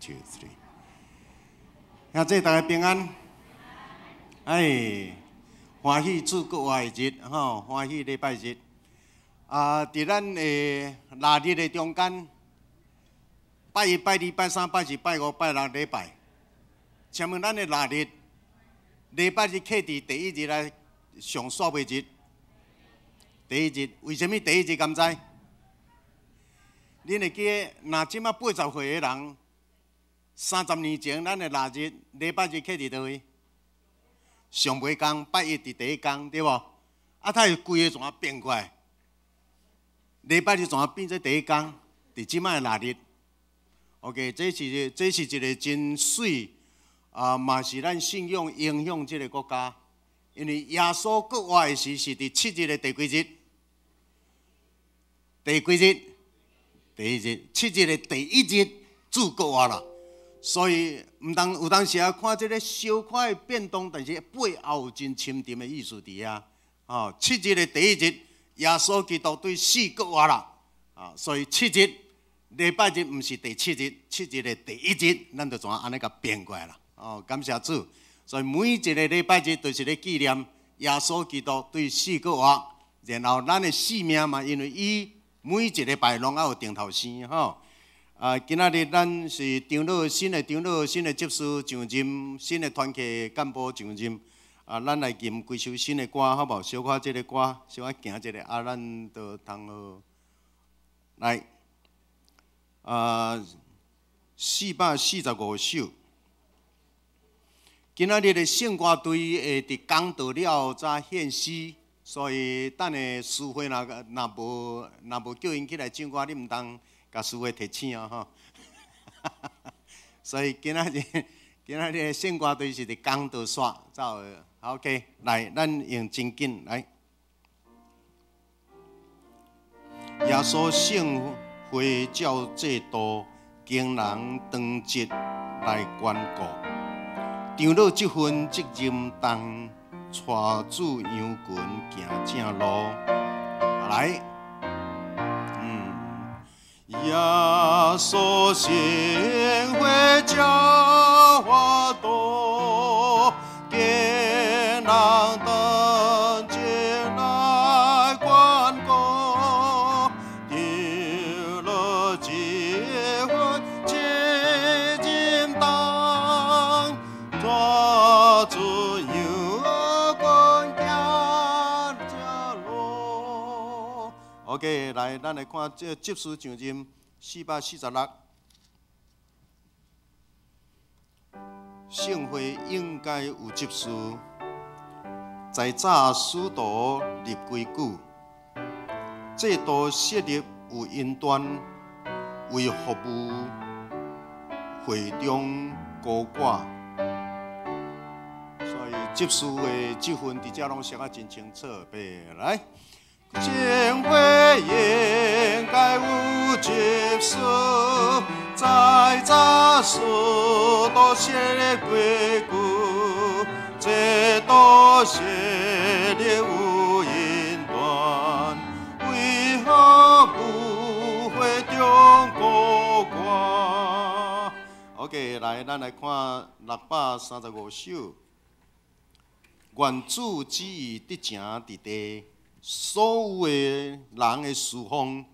Two, three。兄弟大家平安。哎，歡喜主復活的日，吼，歡喜禮拜日。啊，佇咱的臘日的中間，拜一、拜二、拜三、拜四、拜五、拜六禮拜。請問咱的臘日禮拜日課佇第一日來上煞尾日？第一日，為啥物第一日敢知？恁會記得，若這馬80歲的人，30年前咱的臘日禮拜日課佇佗位？上尾工，拜一佇第一工，對無？啊，它會規个怎啊變過來？禮拜日怎啊變做第一工？佇這擺的臘日。OK，這是一個真媠啊，嘛是咱信仰影響這個國家。因為耶穌復活的時是佇七日的第幾日？第幾日？第一日，七日的第一日主復活啦。所以毋通有當時啊看這個小可的變動，但是背後有真深沉的意思佇遐。哦，七日的第一日，耶穌基督對死復活啦。啊，所以七日禮拜日毋是第七日，七日的第一日，咱就怎按呢共變過來啦。哦，感謝主。所以每一個禮拜日都是咧紀念耶穌基督對死復活，然後咱的性命嘛，因為伊每一禮拜攏愛有定頭生吼。啊，今仔日咱是長老新的長老、新的執事上任，新的團契幹部上任。啊，咱來吟幾首新的歌，好無？小可這个歌，小可行一下，啊，咱就通好來。啊，445首。今仔日的聖歌隊會佇講道了後才獻詩，所以等下司會若無叫𪜶起來唱歌，你毋通共司會提醒哦吼。所以今仔日的聖歌隊是佇講道煞走的。OK，來，咱用真緊來。耶穌聖會照制度，經人當節來宣告。長老這份責任重，帶主羊群行正路。來，耶穌聖會照法度，經人當節來宣告，長老這份責任重，帶主羊群行正路。OK，來，咱來看這執事上任446。聖會應該有執事，在早使徒立規矩，制度設立有因端，為服務會中孤寡，所以執事的這份佇遮攏寫得真清楚。來，聖會應該有執事，在早使徒設立規矩，制度設立有因端，為何不會中孤寡？OK，來，咱來看635首。願主旨意得成佇地，所有的人的事奉，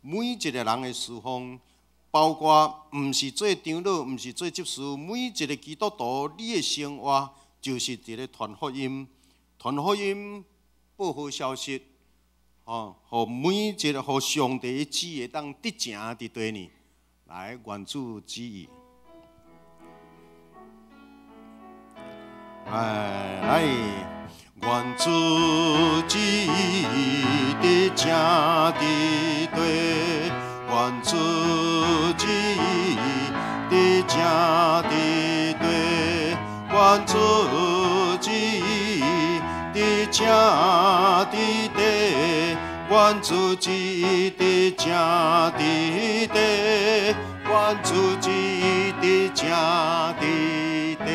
每一個人的事奉，包括毋是做長老，毋是做執事，每一個基督徒，你的生活就是佇咧傳福音，傳福音，報好消息，吼，予每一個予上帝的旨意會當得成佇地呢。來，願主旨意。來來，願主旨意得成佇地，願主旨意得成佇地，願主旨意得成佇地，願主旨意得成佇地，願主旨意得成佇地。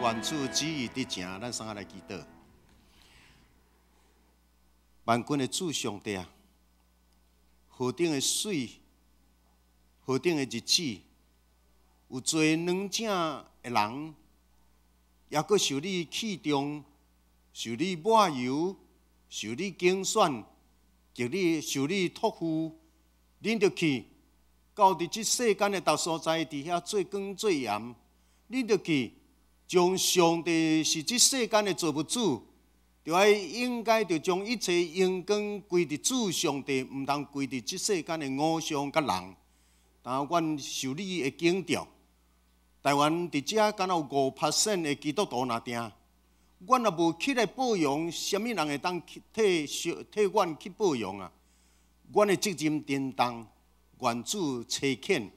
願主旨意得成，咱三个來祈禱。萬軍的主上帝啊，何等的媠，何等的日子，有做软正的人，犹阁受你器重，受你抹油，受你拣选，及你受你托付，恁著去到伫这世间的逐所在，伫遐做光做盐。恁著去将上帝是这世间的造物主，著爱应该著将一切荣光归伫主上帝，毋通归伫这世间的偶像佮人。但阮受你的警告，台湾伫遮敢若有5% 的基督徒若定，阮若无起来报荣，啥物人会当替替阮去报荣啊？阮的责任担当，愿主差遣，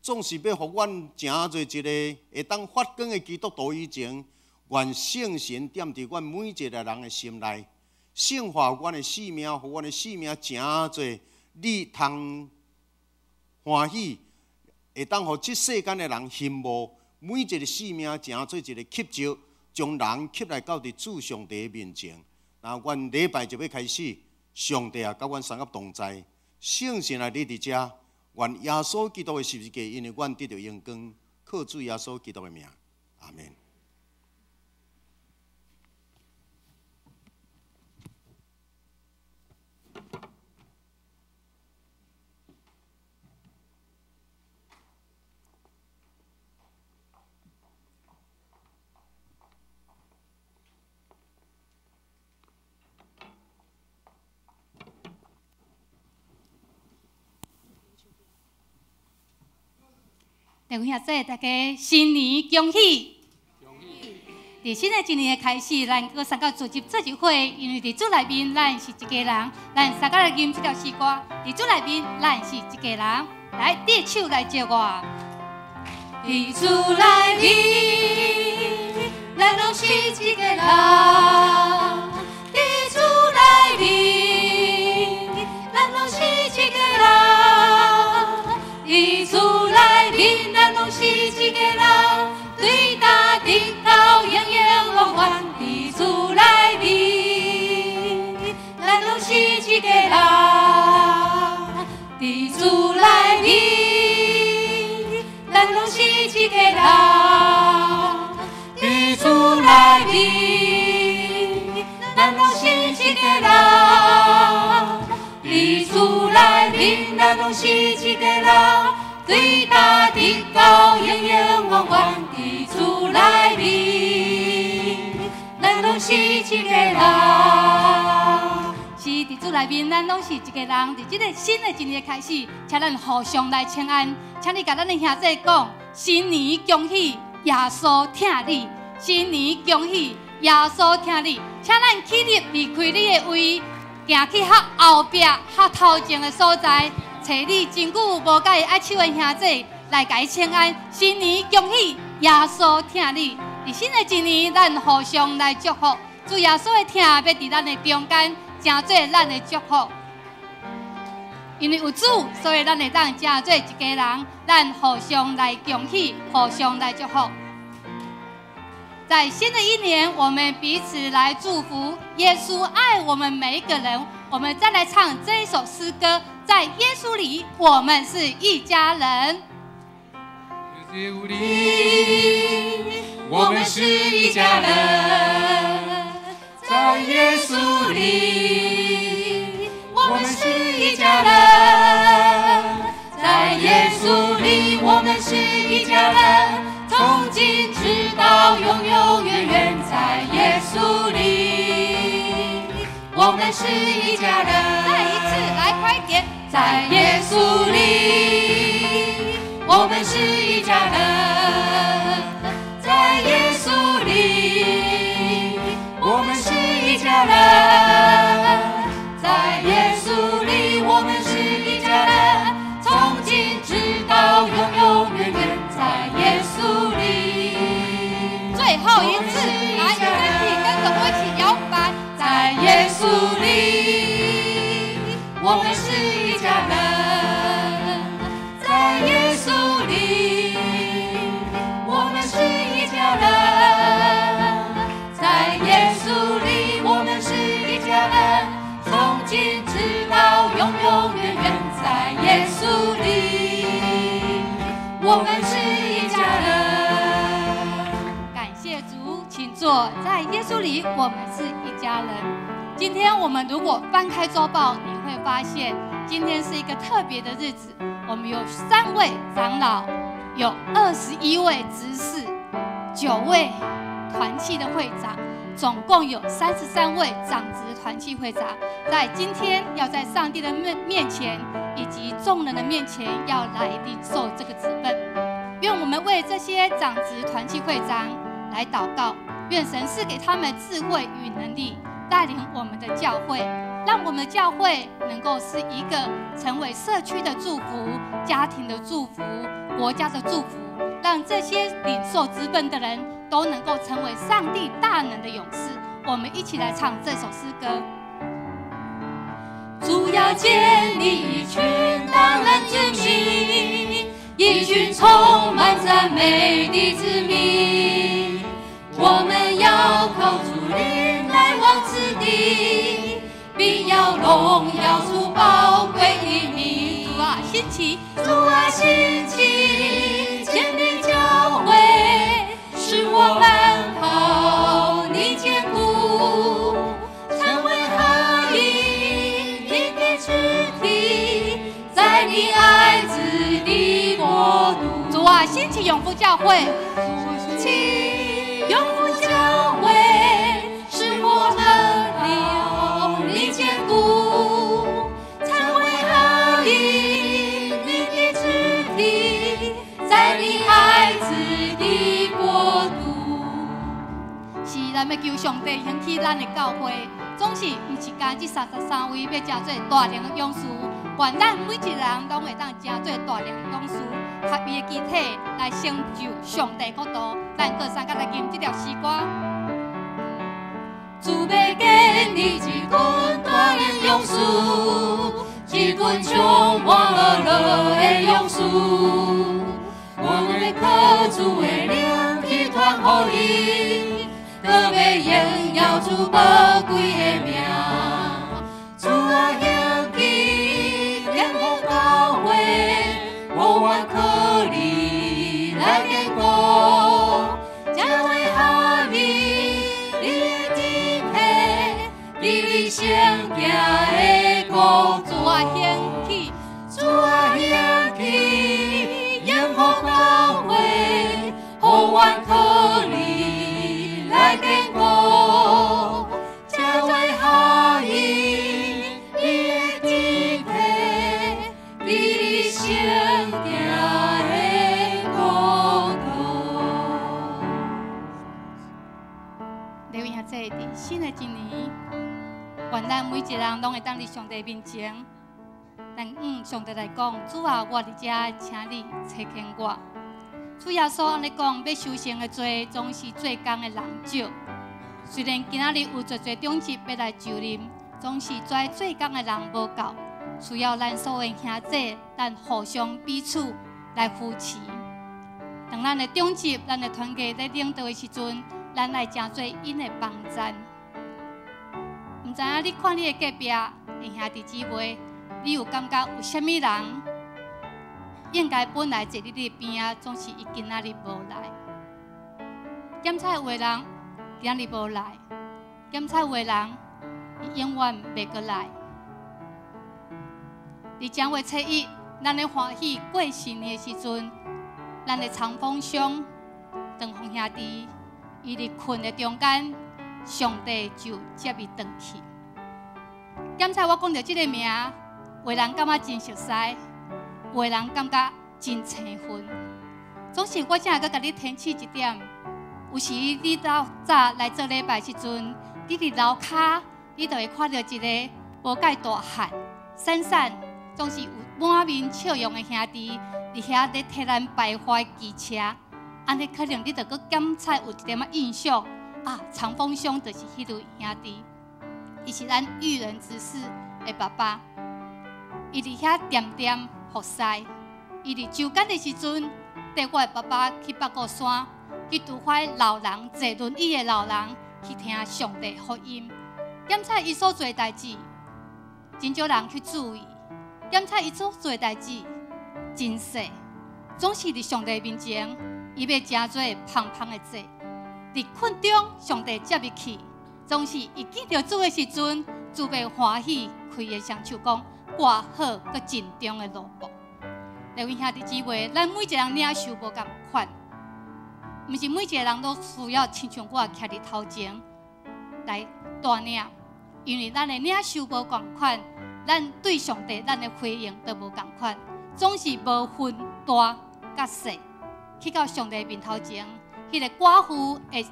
总是欲予阮成做一个会当发光的基督徒以前，愿圣神踮伫阮每一个人的心内，圣化阮的生命，予阮的生命成做你通欢喜，会当予这世间的人羡慕。每一个生命成做一个吸石，将人吸来到伫主上帝的面前。那阮礼拜就欲开始，上帝啊，佮阮三个同在，圣神啊，你伫遮，愿耶稣基督的十字架，因为阮得著荣光，靠主耶稣基督的名，阿们。弟兄姊妹，大家新年恭喜！伫新的一年的开始，咱阁三个组织做一伙，因为伫主内面，咱是一家人。咱三个来吟这条诗歌，伫主内面，咱是一家人。来，举手来招我。伫主内面，咱拢是一家人。伫主内面，咱拢是一家人。伫主内面，咱拢是一家人，对大直到永永远远。伫主内面，咱拢是一家人。伫主内面，咱拢是一家人。伫主内面，咱拢是一家人。伫主内面，咱拢是一家人。对大直到永永远远，伫主内面，咱拢是一家人。是伫主内面，咱拢是一家人。伫这个新的一年的开始，请咱互相来请安，请你共咱的兄弟讲：新年恭喜，耶稣疼你！新年恭喜，耶稣疼你！请咱起立离开你的位，行去较后壁、较头前的所在。揣你真久无佮伊握手的兄弟来共伊请安，新年恭喜，耶稣疼你！伫新的一年，咱互相来祝福，主耶稣的疼欲伫咱的中间，成做咱的祝福。因为有主，所以咱会当成做一家人，咱互相来恭喜，互相来祝福。在新的一年，我们彼此来祝福。耶稣爱我们每一个人。我们再来唱这一首诗歌，在耶稣里，我们是一家人。耶稣里，我们是一家人。在耶稣里，我们是一家人。在耶稣里，我们是一家人。从今直到永永远远，在耶稣里，我们是一家人。再一次，来快点！在耶稣里，我们是一家人。在耶稣里，我们是一家人。在耶稣里，我们是一家人。从今直到永永远远，在耶稣里。最后一次，来，身体跟着我一起摇摆。在耶稣里，我们是一家人。在耶稣里，我们是一家人。在耶稣里，我们是一家人。从今直到永永远远，在耶稣里，我们是一家做《在耶穌裡，我們是一家人》。今天我們如果翻開週報，你會發現今天是一個特別的日子。我們有三位長老，有21位執事，9位團契的會長，總共有33位長執團契會長，在今天要在上帝的面前以及眾人的面前，要來領受這個職分。願我們為這些長執團契會長來禱告，願神賜給他們智慧與能力，帶領我們的教會，讓我們的教會能夠是一個成為社區的祝福、家庭的祝福、國家的祝福，讓這些領受職分的人都能夠成為上帝大能的勇士。我們一起來唱這首詩歌。主要建立一群大能子民，一群充滿讚美的子民。我們要靠主靈來往此地，並要榮耀主寶貴的名。主啊，興起！主啊，興起，建立教會，使我們靠你堅固，成為合一你的肢體，在你愛子的國度。主啊，興起永福教會，興起永福教會，使我們靠你堅固，成為合一你的肢體，在你愛子的國度。是，咱欲求上帝興起咱的教會，總是毋是干這33位欲成做大能的勇士，願咱每一個人攏會當成做大能的勇士，合伊的肢體來成就上帝國度。咱閣相佮來吟這條詩歌。主欲建立一群大能勇士，一群充滿喜樂的勇士。我們欲靠主的靈去傳福音，閣欲榮耀主寶貴的名。主啊，興起，建福教會，予阮靠你來堅固，成為合一你的肢體，佇你聖潔的國度。主啊，興起！主啊，興起，建福教會，予阮靠你來堅固，成為合一你的肢體，佇你聖潔的國度。劉兄弟，佇新的一年，願咱每一個人攏會當佇上帝面前，咱向上帝來講：主啊，我佇遮，請你差遣我。主耶穌按呢講，欲收成的濟，總是做工的人少。雖然今仔日有濟濟長執欲來就任，總是遮做工的人無夠，需要咱所有兄弟，咱互相彼此來扶持。當咱的長執、咱的團契咧領導的時陣，咱來成做𪜶的幫贊。毋知影你看你的隔壁的兄弟姊妹，你有感覺有啥物人應該本來坐佇你邊仔，總是伊今仔日無來。檢查有的人今仔日無來，檢查有的人伊永遠袂閣來。佇正月初一，咱咧歡喜過新年的時陣，咱的長風兄長風兄弟，伊佇睏的中間，上帝就接伊轉去。檢查我講著這个名，有的人感覺真熟悉，有的人感覺真生分。總是我才會閣共你提醒一點，有時你透早來做禮拜時陣，你佇樓跤，你就會看著一个無蓋大漢，閃閃，總是有滿面笑容的兄弟，佇遐咧替咱排花機車。按呢可能你就閣檢查有一點仔印象啊，長風兄就是彼位兄弟，伊是咱育人執事的爸爸，伊佇遐恬恬服侍。伊佇周間的時陣，綴我的爸爸去八股山，去拄發老人坐輪椅的老人去聽上帝福音。檢查伊所做的代誌，真少人去注意。檢查伊所做的代誌真細，總是佇上帝面前，伊欲成做芳芳的祭。佇困中，上帝接伊去，總是伊見著主的時陣，主欲歡喜，開伊雙手講：我好閣盡忠的奴僕。各位兄弟姊妹，咱每一個人領受無仝款，毋是每一個人攏需要親像我徛佇頭前來帶領，因為咱的領受無仝款，咱對上帝咱的回應都無仝款，總是無分大佮細，去到上帝面頭前，彼個寡婦會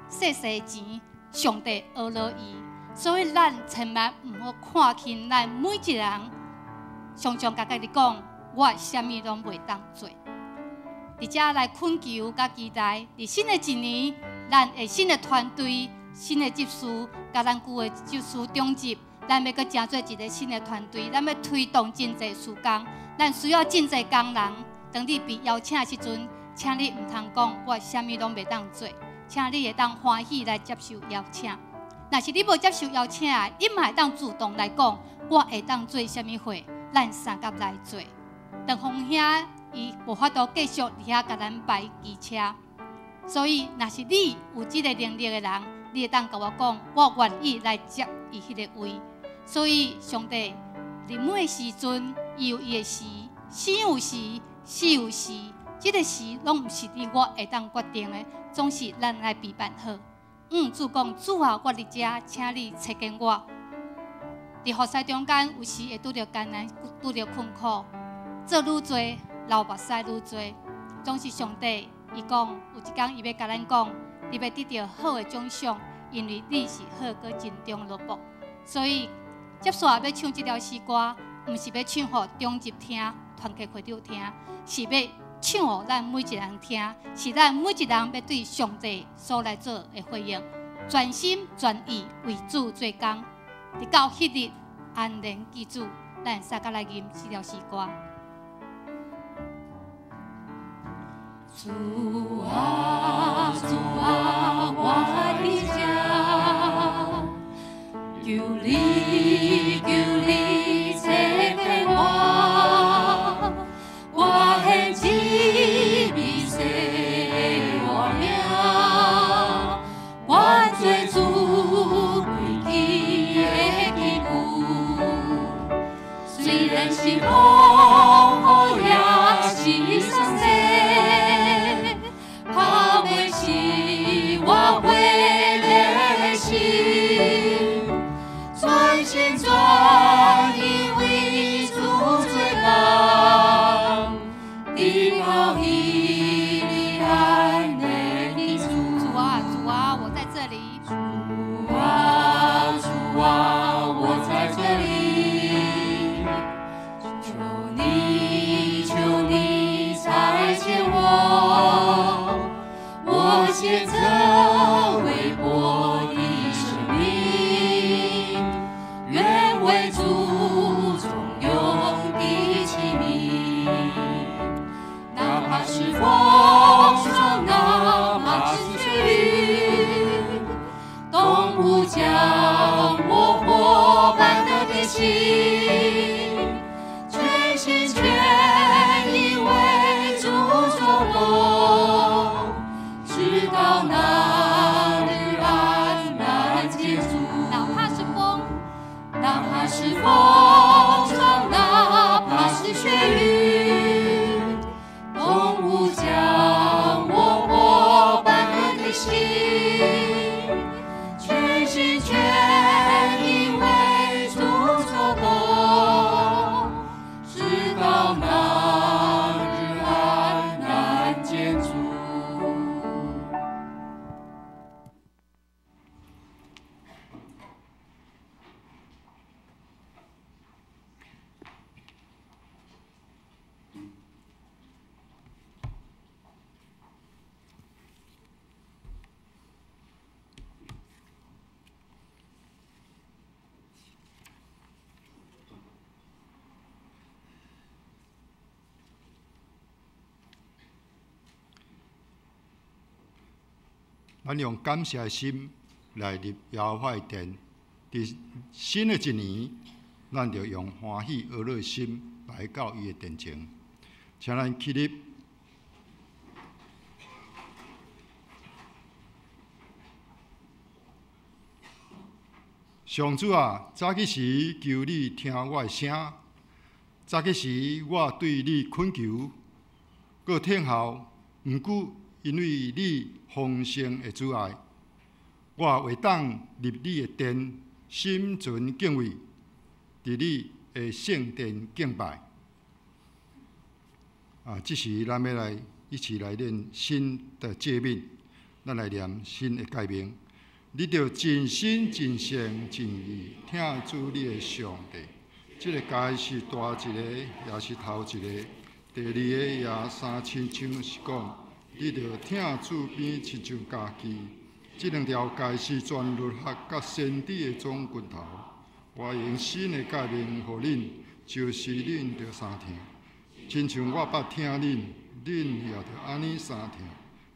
細細錢，上帝呵咾伊，所以咱千萬毋好看輕咱每一個人，常常共家己講，我啥物攏袂當做。佇遮來懇求佮期待，佇新的一年，咱會新的團隊、新的執事，佮咱舊的執事長執，咱欲閣成做一個新的團隊，咱欲推動真濟事工，咱需要真濟工人。當你被邀請的時陣，請你毋通講我啥物攏袂當做，請你會當歡喜來接受邀請。若是你無接受邀請，你嘛會當主動來講，我會當做啥物貨，咱相佮來做。鄧鴻兄伊無法度繼續佇遐共咱排機車，所以若是你有這個能力的人，你會當共我講，我願意來接伊彼個位。所以上帝佇每個時陣，伊有伊的時，生有時，死有時，這個時攏毋是你我會當決定的，總是咱來備辦好。主講，主啊，我佇遮，請你差遣我。佇服侍中間，有時會拄著艱難，拄著困苦，做愈濟，流目屎愈濟。總是上帝，伊講有一工伊欲共咱講，你欲得著好的獎賞，因為你是好閣盡忠奴僕。所以接紲欲唱這條詩歌，毋是欲唱予長執聽、團契會長聽，是欲唱予咱每一個人聽，是咱每一個人欲對上帝所來做的回應，全心全意為主做工，直到彼日安然見主，咱相佮來吟這條詩歌。主啊，主啊，我佇遮，求你，求你差遣我，我獻一微細的活命，願做主貴的器具，雖然是風雨也是霜雪，拍袂熄我火熱的心，全心全意為主做工，直到彼日安然見主。主啊，主啊，我在這裡。主啊，主啊，我在這裡，求你，求你差遣我，我獻這微薄的生命，願為主中用的器皿，哪怕是風霜，哪怕是雪雨，都不將我夥伴的的心，全心全意為主做工，直到那日安然見主。哪怕是風，哪怕是風霜，哪怕是雪雨，都不將我夥伴的心，全心全意為主做工，直到那日安然見主。咱用感謝的心來入耶和華的殿，佇新的一年，咱就用歡喜呵咾的心來到伊的殿前，請咱起立。上主啊，早起時求你聽我的聲，早起時我對你懇求，閣聽候。毋過因為你豐盛的慈愛，我會當入你的殿，心存敬畏，佇你的聖殿敬拜。啊，這時咱欲來一起來念新的誡命，咱來念新的誡命。你著盡心、盡性、盡意疼主你的上帝。這個誡是大一个，也是頭一个。第二个也相親像是講，你著疼主比親像家己。這兩條誡是全律法佮先知的總拳頭。我用新的誡命予恁，就是恁著相疼。親像我捌疼恁，恁也著按呢相疼。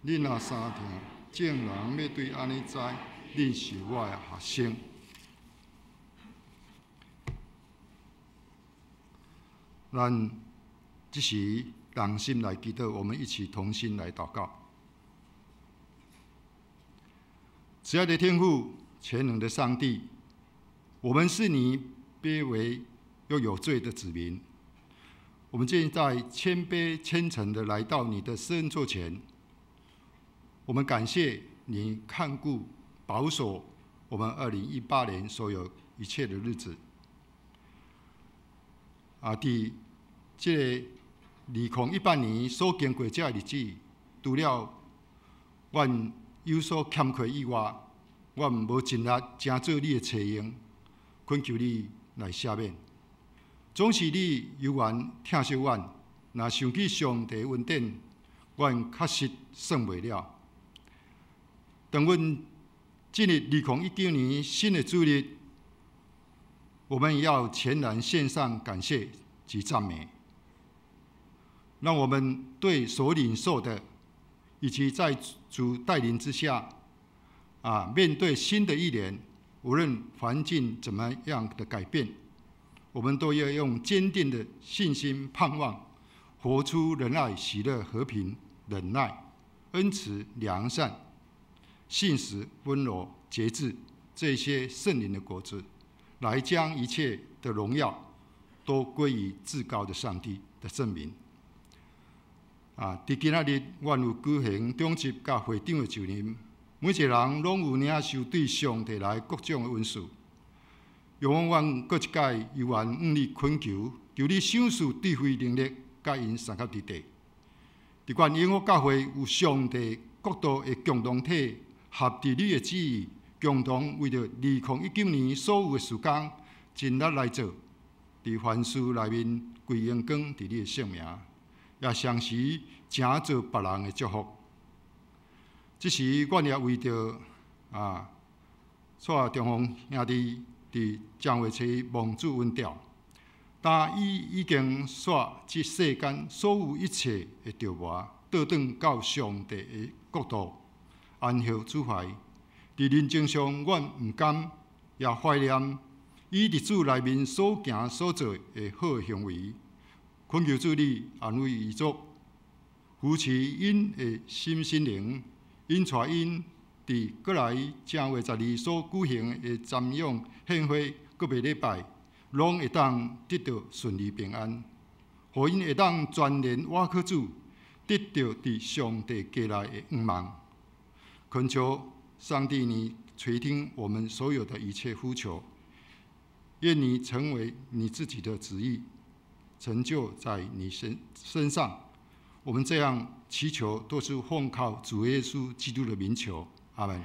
恁若相疼，眾人欲對按呢知，恁是我的學生。咱這時同心來祈禱，我們一起同心來禱告。慈愛的天父，全能的上帝，我們是你卑微又有罪的子民。我們現在謙卑虔誠的來到你的施恩座前，我們感謝你看顧保守我們2018年所有一切的日子。啊，佇這個2018年所經過這个日子，除了阮有所欠缺以外，阮無盡力成做你的冊用，懇求你來赦免。總是你猶原疼惜阮，若想起上帝恩典，阮確實算袂了。當阮進入2019年新的主日，我們要全然獻上感謝及讚美，讓我們對所領受的，以及在主帶領之下，面對新的一年，無論環境怎麼樣的改變，我們都要用堅定的信心盼望，活出仁愛、喜樂、和平、忍耐、恩慈、良善、信實、溫柔、節制這些聖靈的果子，來將一切的榮耀都歸於至高的上帝的聖名。啊！佇今仔日，阮有舉行長執佮會長的就任，每一個人攏有領受對上帝來各種的恩賜。讓阮閣一擺猶原向你懇求，求你賞賜智慧能力，佮𪜶相合佇地。佇阮永福教會有上帝國度的共同體，合佇你的旨意，共同為著2019年所有的事工，盡力來做。佇凡事內面歸榮光佇你的聖名，也同時成做別人的祝福。這時，阮也為著蔡中鳳兄弟佇正月初一蒙主恩召，但伊已經煞這世間所有一切的著磨，倒轉到上帝的國度，安歇主懷。佇人情上，阮毋甘，也懷念伊佇主內面所行所做的好行為。懇求主你安慰遺族，扶持𪜶的心心靈，𪜶帶𪜶佇閣來正月12所舉行的瞻仰獻花告別禮拜，攏會當得到順利平安，予𪜶會當全然倚靠主，得到佇上帝家內的向望。懇求上帝，你垂聽我們所有的一切呼求，願你成為你自己的旨意，成就在你身上。我們這樣祈求，都是奉靠主耶穌基督的名求。阿門。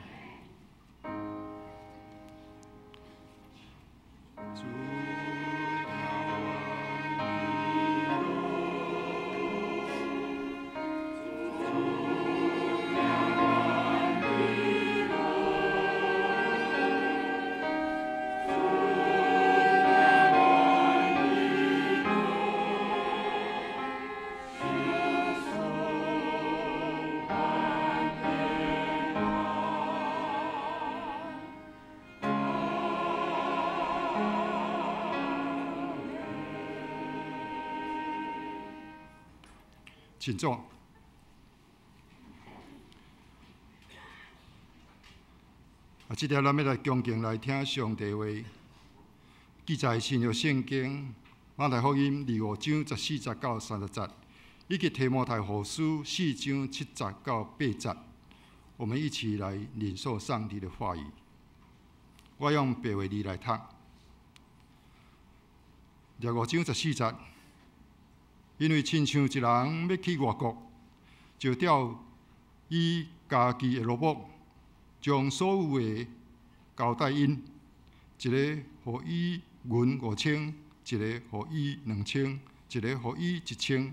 請坐。啊，這條咱欲來恭敬來聽上帝話，記載新約聖經馬太福音25章14節到30節，以及提摩太後書4章7節到8節。我們一起來領受上帝的話語。我用白話字來讀，25章14節，因為親像一人欲去外國，就調伊家己的奴僕，將所有的交代𪜶，一個予伊銀5000，一個予伊2000，一個予伊1000，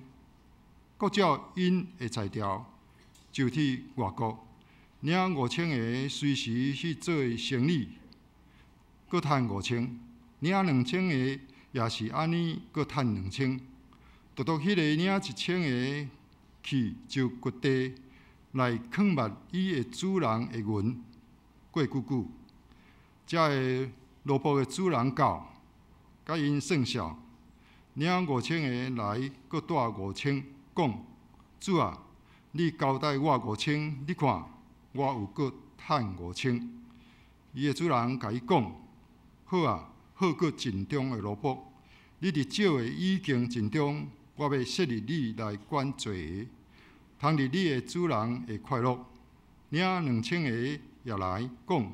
各照𪜶的才調，就去外國。領5000个隨時去做生理，閣趁5000；領2000个也是按呢，閣趁2000。獨獨彼個領1000个去，就掘地來囥密伊的主人的銀。過久久，這个奴僕的主人到，共𪜶算數，領5000个來，閣帶5000，講：主啊，你交代我5000，你看，我有閣趁5000。伊的主人共伊講：好啊，好閣盡忠的奴僕，你佇少的已經盡忠，我欲設立你來管濟的，通佇你的主人會快樂。領2000个也來講：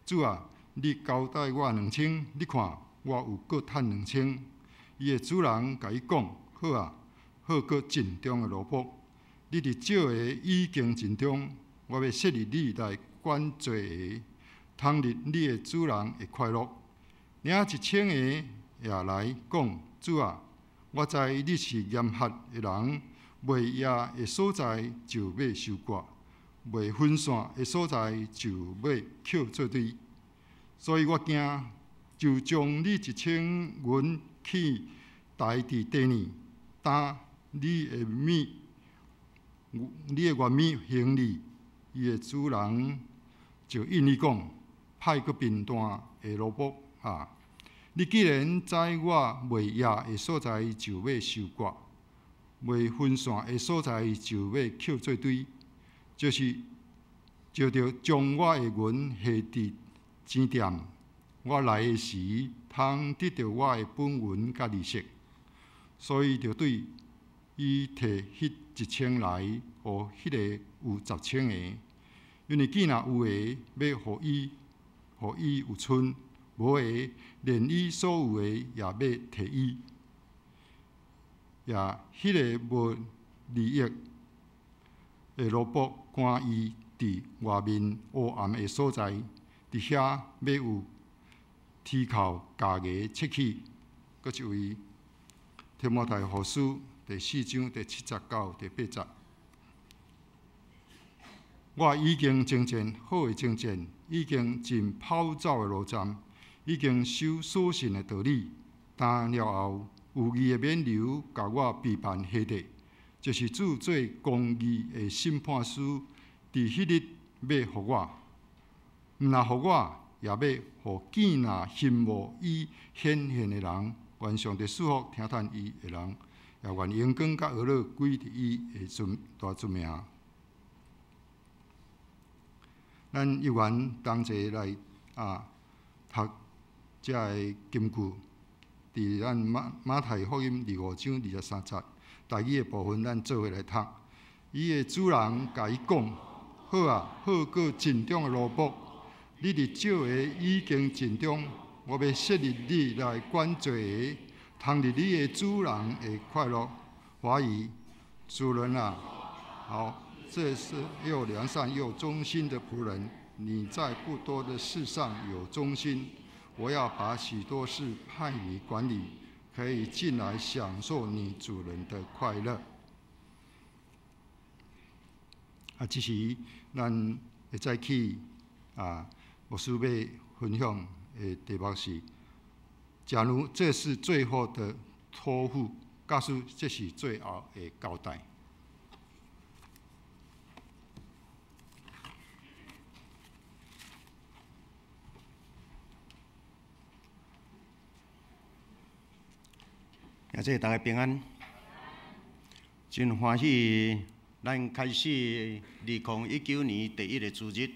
主啊，你交代我2000，你看我有閣趁2000。伊的主人共伊講：好啊，好閣盡忠的奴僕，你佇少的已經盡忠，我欲設立你來管濟的，通佇你的主人會快樂。領1000个也來講：主啊，我知你是嚴厲的人，袂掖的所在就欲收割，袂分散的所在就欲抾做堆。所以我驚，就將你1000銀去埋佇地裡，擔你的物，你的原物還你。伊的主人就應伊講：歹閣貧惰的奴僕啊！你既然知我袂掖的所在就欲收割，袂分散的所在就欲抾做堆，就是就著將我的銀下佇錢店，我來的時，通得著我的本銀佮利息。所以就對伊提彼1000來，予彼个有10千个。因為既若有的，欲予伊，予伊有賰；無的，連伊所有的也欲提伊。也彼个無利益的奴僕，趕伊佇外面黑暗的所在，佇遐欲有啼哭咬牙切齒。閣一位提摩太後書第4章第7節到第8節。我已經征戰好的征戰，已經盡跑走的路站，已經守所信的道理。但了後，有義的冕旒共我備辦下地，就是主做公義的審判師，佇彼日欲予我，毋若予我，也欲予見若欣慕伊顯現的人。願上帝賜福聽嘆伊的人，也願榮光佮呵咾歸佇伊的尊大尊名。咱一員同齊來讀這个金句，佇咱馬太福音25章23節，台語的部分，咱做伙來讀。伊的主人共伊講：好啊，好閣盡忠的奴僕，你佇少的已經盡忠，我欲設立你來管濟的，通佇你的主人會快樂。華語，主人啊，好，這是又良善又忠心的僕人，你在不多的事上有忠心，我要把許多事派你管理，可以進來享受你主人的快樂。這時咱會再去牧師欲分享的題目是：假如這是最後的託付，假使這是最後的交代。兄弟，大家平安。真歡喜，咱開始2019年第一个主日。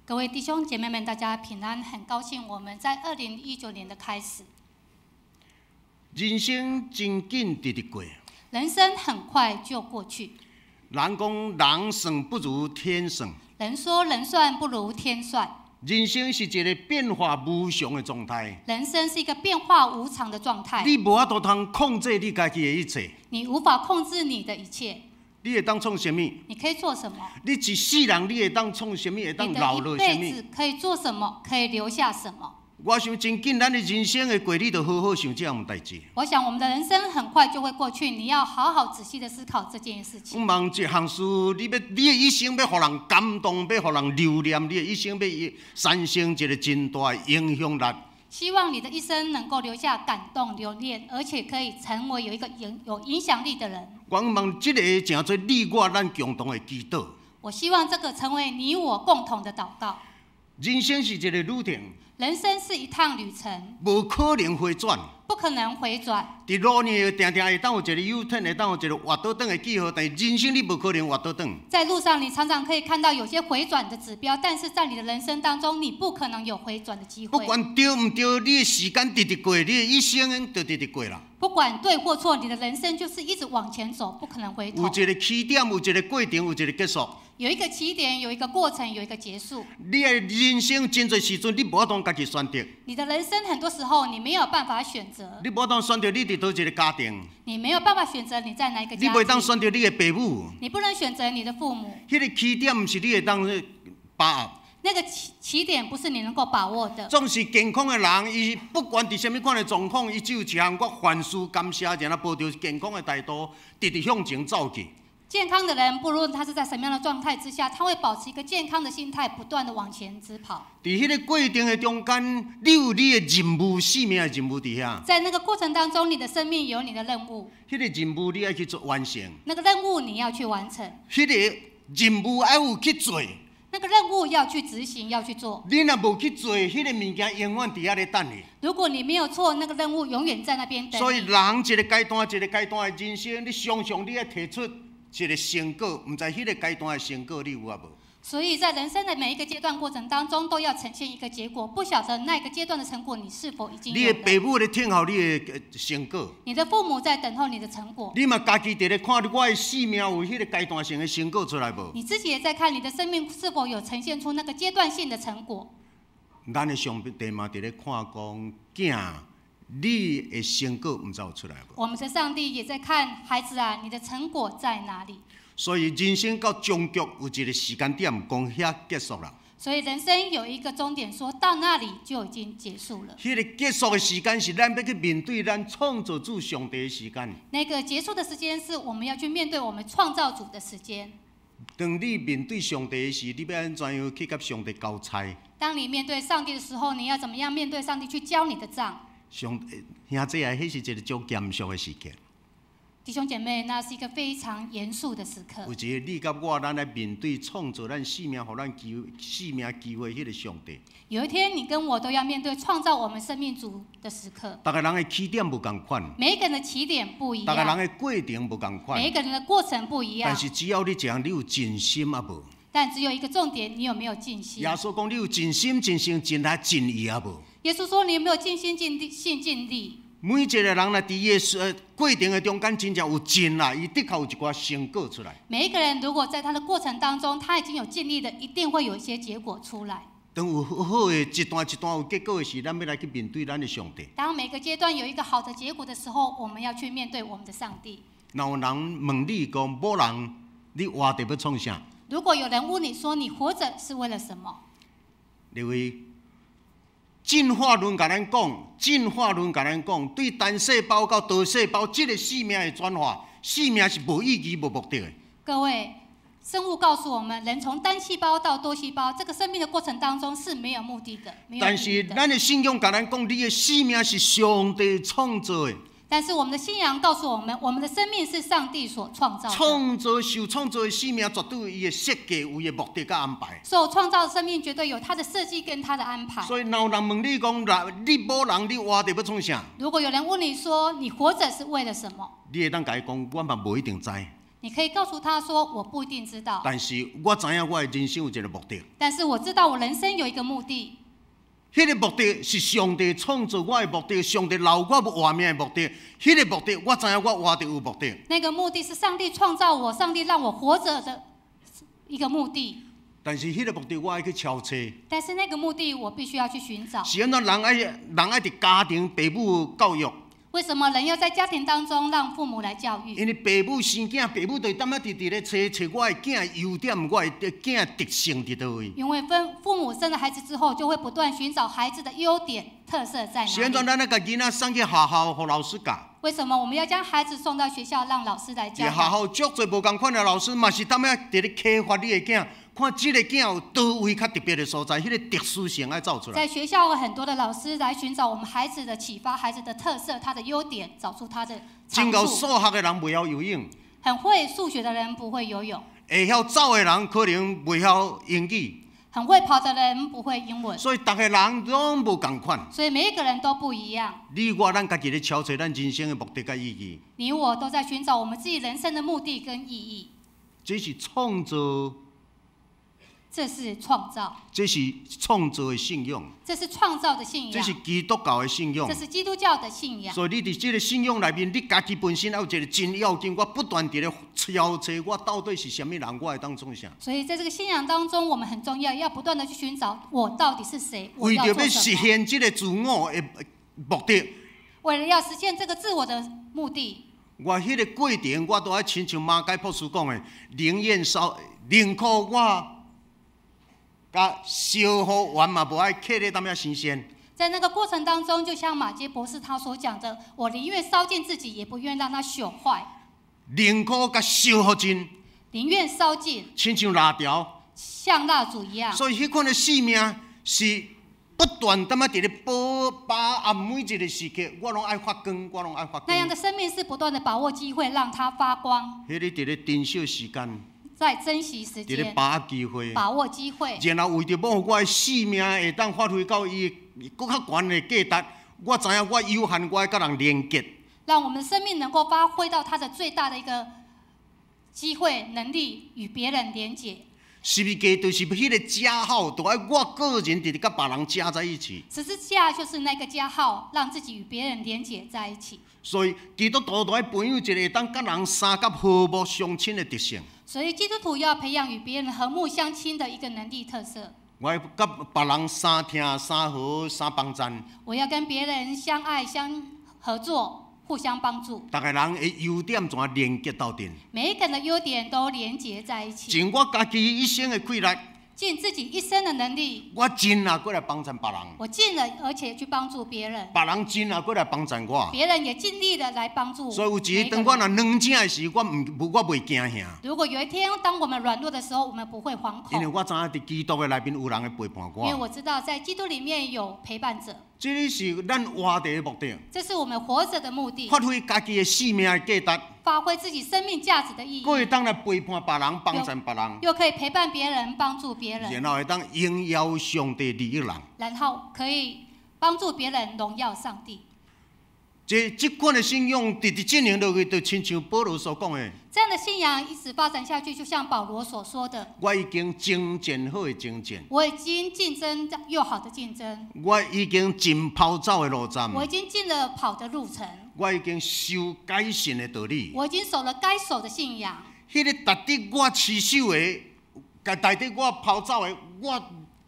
各位弟兄姐妹們，大家平安！很高興我們在2019年的開始。人生真緊直直過。人生很快就過去。人講人算不如天算。人說人算不如天算。人生是一個變化無常的狀態。人生是一個變化無常的狀態。你無法度通控制你家己的一切。你無法控制你的一切。你會當創啥物？你可以做什麼？你一世人，你會當創啥物？會當留落啥物？你的一輩子可以做什麼？可以留下什麼？我想真緊，咱的人生會過，你著好好想這項代誌。我想我們的人生很快就會過去，你要好好仔細的思考這件事情。我望一項事，你欲你的一生欲予人感動，欲予人留念，你的一生欲產生一個真大的影響力。希望你的一生能夠留下感動、留念，而且可以成為有一個有影響力的人。我望這個成做你我咱共同的祈禱。我希望這個成為你我共同的禱告。人生是一個旅程。人生是一趟旅程。無可能回轉。不可能回轉。佇路呢，定定會當有一個 U turn，會當有一個倚倒轉的記號，但是人生你無可能倚倒轉。在路上，你常常可以看到有些回轉的指標，但是在你的人生當中，你不可能有回轉的機會。不管對毋對，你的時間直直過，你的一生就直直過啦。不管對或錯，你的人生就是一直往前走，不可能回頭。有一個起點，有一個過程，有一個結束。有一個起點，有一個過程，有一個結束。你的人生真濟時陣，你無法度家己選擇。你的人生很多時候，你沒有辦法選擇。你無法度選擇你佇佗一個家庭。你沒有辦法選擇你在哪一個家庭。你袂當選擇你的爸母。你不能選擇你的父母。彼個起點毋是你會當把握。那個起點不是你能夠把握的。總是健康的人，伊不管佇啥物款的狀況，伊只有一項，我凡事感謝，然後抱著健康的態度，直直向前走去。健康的人，不論他是在什麼樣的狀態之下，他會保持一個健康的心態，不斷的往前直跑。佇彼個過程的中間，你有你的任務，生命的任務佇遐。在那個過程當中，你的生命有你的任務。彼個任務你愛去做完成。那個任務你要去完成。彼個任務愛有去做。那個任務要去執行，要去做。你若無去做，彼個物件永遠佇遐咧等你。如果你沒有做，那個任務永遠在那邊等。所以人一個階段一個階段的人生，你常常你愛提出一個成果，毋知彼個階段的成果你有抑無？所以在人生的每一個階段過程當中，都要呈現一個結果。不曉得那個階段的成果，你是否已經有？你的爸母咧等候你的成果。你的父母在等候你的成果。你嘛家己佇咧看，我的生命有彼個階段性的成果出來無？你自己也在看你的生命是否有呈現出那個階段性的成果。咱的上帝嘛佇咧看講，囝，你的成果毋知有出來無？我們的上帝也在看，孩子啊，你的成果在哪裡？所以人生到終局有一個時間點，講遐結束啦。所以人生有一個終點，說到那裡就已經結束了。彼個結束的時間是咱欲去面對咱創造主上帝的時間。那個結束的時間是我們要去面對我們創造主的時間。當你面對上帝的時，你欲按怎樣去共上帝交差？當你面對上帝的時候，你要怎麼樣面對上帝去交你的賬？上兄弟啊，彼是一個足嚴肅的時刻。弟兄姐妹，那是一個非常嚴肅的時刻。有一日你佮我，咱來面對創造咱生命、予咱機生命機會彼個上帝。有一天，你跟我都要面對創造我們生命主的時刻。逐個人的起點無仝款。每一個人的起點不一樣。逐個人的過程無仝款。每一個人的過程不一樣。但是只要你一項，你有盡心抑無？但只有一個重點，你有沒有盡心？耶穌講，你有盡心、盡性、盡力、盡意抑無？耶穌說，你有沒有盡心、盡力、盡盡力？每一個人若佇伊的過程的中間，真正有盡力，伊的確有一寡成果出來。每一個人如果在他的過程當中，他已經有盡力的，一定會有一些結果出來。當有好好的一段一段有結果的時，咱欲來去面對咱的上帝。當每個階段有一個好的結果的時候，我們要去面對我們的上帝。若有人問你講，某人，你活著欲創啥？如果有人問你說，你活著是為了什麼？認為進化論共咱講，進化論共咱講，對單細胞到多細胞，這個生命的轉化，生命是無意義、無目的的。各位，生物告訴我們，人從單細胞到多細胞，這個生命的過程當中是沒有目的的。但是咱的信仰共咱講，你的生命是上帝創造的。但是我們的信仰告訴我們，我們的生命是上帝所創造的。創造受創造的生命，絕對有伊的設計，有伊的目的佮安排。受創造的生命絕對有他的設計跟他的安排。所以，若有人問你講，你某人你活著欲創啥？如果有人問你說，你活著是為了什麼？你會當共伊講，我嘛無一定知。你可以告訴他說：我不一定知道，但是我知影我的人生有一個目的。但是我知道我人生有一個目的。彼個目的是上帝創造我的目的，上帝留我活命的目的。彼個目的我知影我活著有目的。那個目的是上帝創造我，上帝讓我活着的一個目的。但是彼個目的我愛去撨揣。但是那個目的我必須要去尋找。是按怎人愛佇家庭父母教育？為什麼人要在家庭當中讓父母來教育？因為父母生囝，父母就淡仔佇佇咧揣揣我的囝優點，我的囝特性佇佗位。因為父母生了孩子之後，就會不斷尋找孩子的優點特色在哪裡。是按怎咱愛共囡仔送去學校，予老師教？為什麼我們要將孩子送到學校，讓老師來教？佇學校足濟無仝款的老師，嘛是淡仔佇咧啟發你的囝，看這个囝有佗位較特別的所在，彼個特殊性愛走出來。在學校有很多的老師來尋找我們孩子的啟發，孩子的特色，他的優點，找出他的長真𠢕處。數學的人袂曉游泳。很會數學的人不會游泳。會曉走的人可能袂曉英語。很會跑的人不會英文。所以逐个人攏無仝款。所以每一個人都不一樣。你我咱家己咧撨揣咱人生的目的佮意義。你我都在尋找我們自己人生的目的跟意義。這是創造。這是創造。這是創造的信仰。這是創造的信仰。這是基督教的信仰。這是基督教的信仰。所以你佇這個信仰內面，你家己本身還有一個真要緊，我不斷佇咧撨揣我到底是啥物人，我會當創啥？所以在這個信仰當中，我們很重要，要不斷的去尋找我到底是誰，我為要著欲實做什麼。現這個自我的目的，為了要實現這個自我的目的，我彼個過程，我都愛親像馬偕博士講的，寧願燒，寧可我共燒予完嘛，無愛刻咧淡仔新鮮。在那個過程當中，就像馬偕博士他所講的，我寧願燒盡自己，也不願讓它朽壞。寧可共燒予盡，寧願燒盡，親像蠟燭，像蠟燭一樣。所以彼款的生命是不斷淡仔佇咧把握每一個時刻，我攏愛發光，我攏愛發光。那樣的生命是不斷的把握機會，讓它發光。彼個佇咧珍惜時間。在珍惜時間，把握機會，把握機會。然後為著欲予我的生命會當發揮到伊閣較懸的價值，我知影我有限，我愛佮人連結。讓我們生命能夠發揮到它的最大的一個機會能力，與別人連結。十字架就是彼個加號，就愛我個人佇咧佮別人加在一起。十字架就是那個加號，讓自己與別人連結在一起。所以基督徒就愛培養一個會當佮人相佮和睦相親的特性。所以基督徒要培養與別人和睦相親的一個能力特色。我愛佮別人相疼、相和、相幫贊。我要跟別人相愛、相合作、互相幫助。逐个人的優點全連結鬥陣。每一個人的優點都連結在一起。盡我家己一生的氣力。盡自己一生的能力。我盡啊，閣來幫贊別人。我盡了，而且去幫助別人。別人盡啊，閣來幫贊我。別人也盡力的來幫助我。所以有一日，當我若軟正的時，我毋我袂驚嚇。如果有一天，當我們軟弱的時候，我們不會惶恐。因為我知影佇基督的內面有人會陪伴我。因為我知道在基督裡面有陪伴者。這個是咱活著的目的。這是我們活著的目的。發揮家己的生命的價值。發揮自己生命價值的意義。閣會當來陪伴別人，幫助別人。又可以陪伴別人，幫助別人。然後會當榮耀上帝，利益人。然後可以幫助別人，榮耀上帝。這款的信仰，直直進行落去，就親像保羅所講的。這樣的信仰一直發展下去，就像保羅所說的：我已經征戰好的征戰。我已經競爭又好的競爭。我已經盡跑走的路程。我已經盡了跑的路程。我已經守該信的道理。我已經守了該守的信仰。彼個值得我持守的，值得我跑走的，我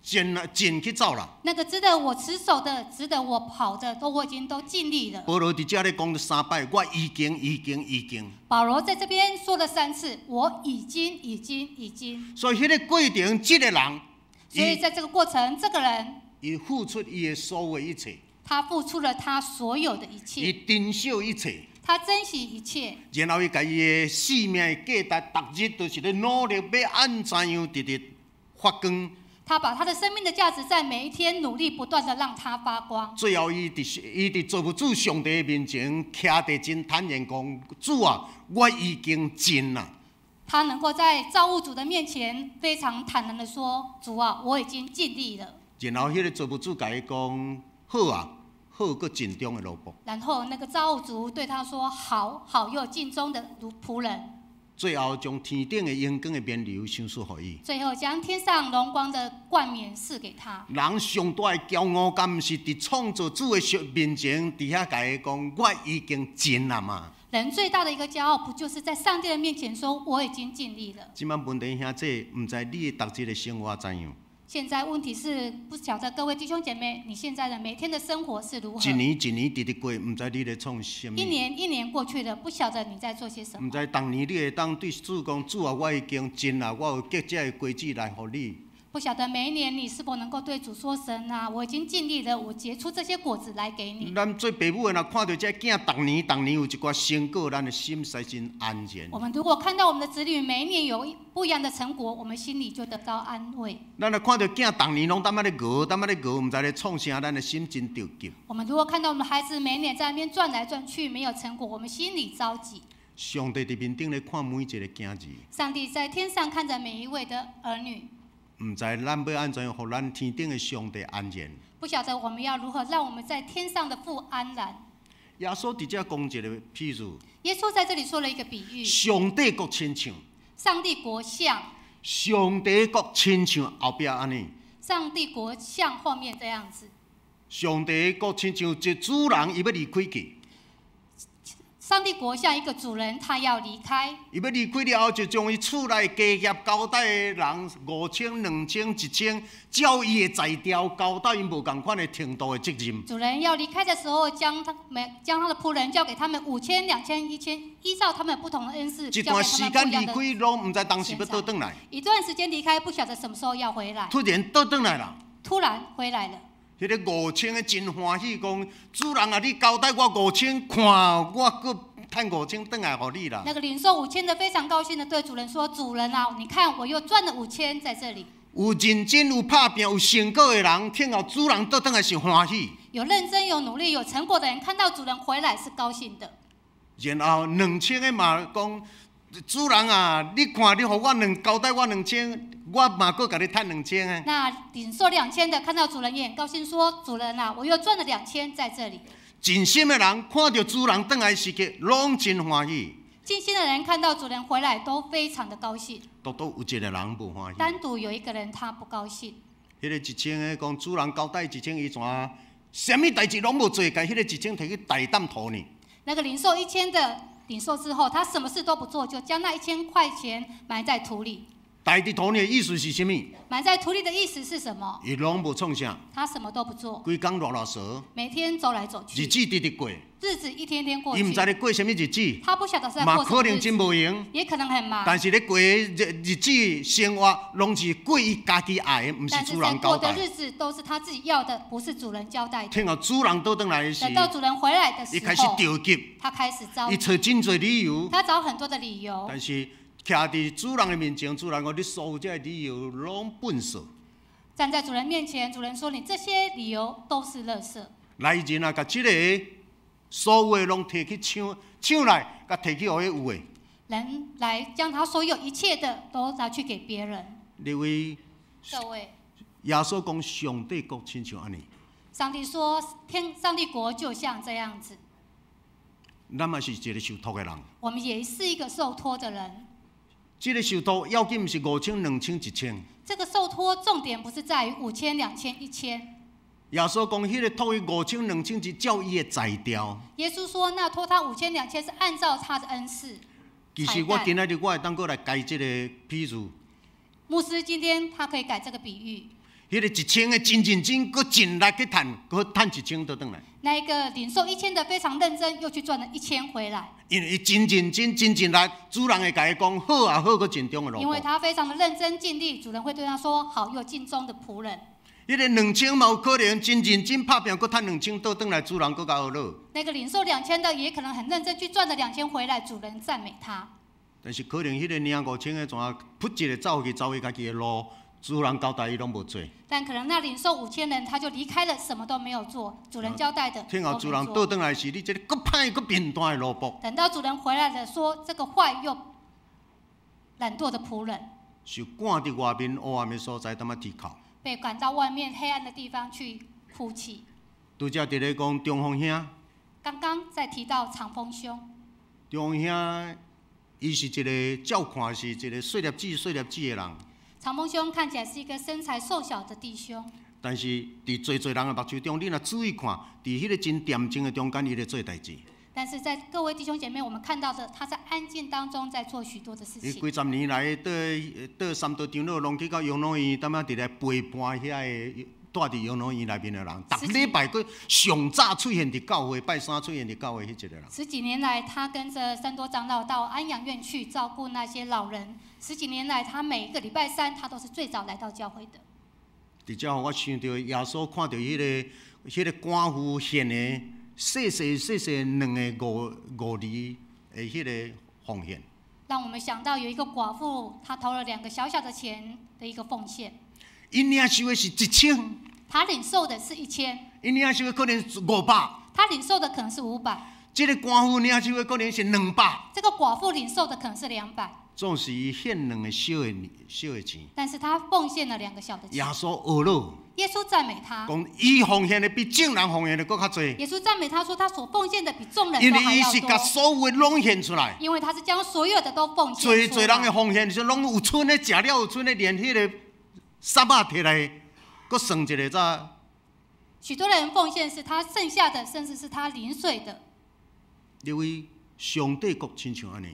盡去走啦。那個值得我持守的，值得我跑的，都我已經都盡力了。保羅佇遮咧講了三擺，我已經、已經、已經。保羅在這邊說了三次，我已經、已經、已經。所以彼個過程，這個人，所以在這個過程，這個人，伊付出伊的所有一切。他付出了他所有的一切。伊珍惜一切。他珍惜一切。然後伊共伊的生命的價值，逐日都是咧努力欲按怎樣直直發光。他把他的生命的價值，在每一天努力不斷的讓它發光。最後，伊佇造物主上帝面前，徛佇真坦然講：主啊，我已經盡啦。他能夠在造物主的面前非常坦然的說：主啊，我已經盡力了。然後，彼個造物主共伊講：好啊，好閣盡忠的奴僕。然後，那個造物主對他說：好好又盡忠的奴僕人。最後將天頂的榮光的冕旒賞賜予伊。最後將天上榮光的冠冕賜給他。人上大的驕傲，敢毋是佇創造主的面前，佇遐共伊講，我已經盡啦嘛。人最大的一個驕傲，不就是在上帝的面前說我已經盡力了？這擺問題兄弟，毋知你的逐日的生活怎樣？現在問題是，不曉得各位弟兄姐妹，你現在的每天的生活是如何？一年一年直直過，毋知你咧創啥物？一年一年過去了，不曉得你在做些什麼？毋知逐年你會當對主講，主啊，我已經盡啦，我有結這个果子來予你。不曉得每一年你是否能夠對主說：神啊，我已經盡力了，我結出這些果子來給你。咱做父母的若看著這囝逐年逐年有一寡成果，咱的心實在真安然。我們如果看到我們的子女每一年有不一樣的成果，我們心裡就得到安慰。咱若看著囝逐年攏踮遐咧熬，踮遐咧熬，毋知咧創啥，咱的心真著急。我們如果看到我們孩子每一年在那邊轉來轉去，沒有成果，我們心裡着急。上帝佇面頂咧看每一个囝兒。上帝在天上看着每一位的兒女。毋知咱欲按怎樣，予咱天頂的上帝安然。不曉得我們要如何讓我們在天上的父安然。耶穌佇遮講一个譬喻。耶穌在這裡說了一個比喻。上帝國親像。上帝國像。上帝國親像後壁按呢。上帝國像後面這樣子。上帝國親像一主人，伊欲離開去。上帝國像一個主人，他要離開。伊欲離開了後，就將伊厝內家業交代的人5000、2000、1000，照伊的才調交代𪜶無仝款的程度的責任。主人要離開的時候，將他的僕人交給他們5000、2000、1000，依照他們不同的恩賜。一段時間離開，攏毋知當時欲倒轉來。一段時間離開，不曉得什麼時候要回來。突然倒轉來啦。突然回來了。彼个5000的真歡喜，講主人啊，你交代我五千，看我閣趁五千轉來予你啦。那個領受五千的非常高興的對主人說：主人啊，你看我又賺了五千在這裡。有認真、有拍拚、有成果的人，聽到主人倒轉來是歡喜。有認真、有努力、有成果的人，看到主人回來是高興的。然後2000的嘛講，主人啊，你看你予我兩交代我兩千，我嘛閣共你趁兩千啊。那領受兩千的看到主人也很高興，說：主人啊，我又賺了兩千在這裡。盡心的人看著主人轉來時刻，攏真歡喜。盡心的人看到主人回來都非常的高興。獨獨有一個人無歡喜。單獨有一個人他不高興。彼个1000的講，主人交代一千，伊怎啥物代誌攏無做，共彼个一千提去埋佇土呢？那個領受一千的領受之後，他什麼事都不做，就將那1000塊錢埋在土裡。埋佇土裡的意思是啥物？埋在土裡的意思是什麼？伊攏無創啥。他什麼都不做。規工囉囉嗦。每天走來走去。日子直直過。日子一天天過去。伊毋知咧過啥物日子。他不曉得在過什麼日子。嘛可能真無閒。也可能很忙。但是咧過日子生活，攏是過伊家己愛的，毋是主人交代。但是在過的日子都是他自己要的，不是主人交代的。聽到主人倒轉來的時。等到主人回來的時候。伊開始著急。他開始着急。伊揣真濟理由。他找很多的理由。但是徛佇主人的面前，主人講你所有這个理由攏糞埽。站在主人面前，主人說：你這些理由都是垃圾。來人啊，共這个所有的攏提去搶搶來，共提去予彼有的。人來將他所有一切的都拿去給別人。你位，各位，耶穌講上帝國親像按呢。上帝說天上帝國就像這樣子。咱嘛是一个受託的人。我們也是一個受託的人。這个受託要緊毋是5000、2000、1000。這個受託重點不是在於5000、2000、1000。耶穌講，彼个託伊5000、2000是照伊的才調。耶穌說：那託他5000、2000是按照他的恩賜。其實我今仔日我會當閣來改這個比喻。牧師今天他可以改這個比喻。彼个1000的真認真，閣盡力去趁，閣趁1000倒轉來。那一個領受一千的非常認真，又去賺了一千回來。因為伊真認真、真盡力，主人會共伊講好啊好，閣盡忠的奴僕。因為他非常的認真盡力，主人會對他說好又盡忠的僕人。彼个2000嘛有可能真認真拍拚，閣趁2000倒轉來，主人閣共學落。那個領受兩千的也可能很認真去賺了兩千回來，主人讚美他。但是可能彼个領5000的怎噗一下走去走伊家己的路，主人交代伊攏無做。但可能那領受5000人，他就離開了，什麼都沒有做，主人交代的。聽後主人倒轉來時，你這个閣歹閣貧惰的奴僕。等到主人回來了，說這個壞又懶惰的僕人。就趕佇外面黑暗的所在，踮遐啼哭。被趕到外面黑暗的地方去哭泣。拄才佇咧講中風兄。剛剛在提到長風兄。中風兄伊是一个照看是一個細粒子細粒子的人。長峰兄看起來是一個身材瘦小的弟兄。但是佇濟濟人的目睭中，你若注意看，佇彼個真恬靜的中間，伊咧做代誌。但是在各位弟兄姐妹，我們看到的，他在安靜當中在做許多的事情。伊幾十年來，綴三多長老攏去到養老院，踮仔佇咧陪伴遐个住佇養老院內面的人，逐禮拜閣上早出現佇教會，拜三出現佇教會彼一個人。十幾年來，他跟着三多長老到安養院去照顧那些老人。十幾年來，他每一個禮拜三，他都是最早來到教會的。佇遮予我想著耶穌看著彼個寡婦獻的細細細細兩个五厘的彼个奉獻。讓我們想到有一個寡婦，她投了兩個小小的錢的一個奉獻。伊領受的是1000。他領受的是1000。伊領受的可能是500。他領受的可能是500。這个寡婦領受的可能是200。這個寡婦領受的可能是200。總是伊獻兩个小的小的錢。但是他奉獻了兩個小的錢。耶穌呵咾。耶穌讚美他。講伊奉獻的比眾人奉獻的閣較濟。耶穌讚美他說，他所奉獻的比眾人都還要多。因為伊是共所有的攏獻出來。因為他是將所有的都奉獻出來。濟濟人的奉獻是攏有賰的，食了有賰的，連彼个捒仔提來，閣算一个才。許多人奉獻是他剩下的，甚至是他零碎的。因為上帝國親像按呢。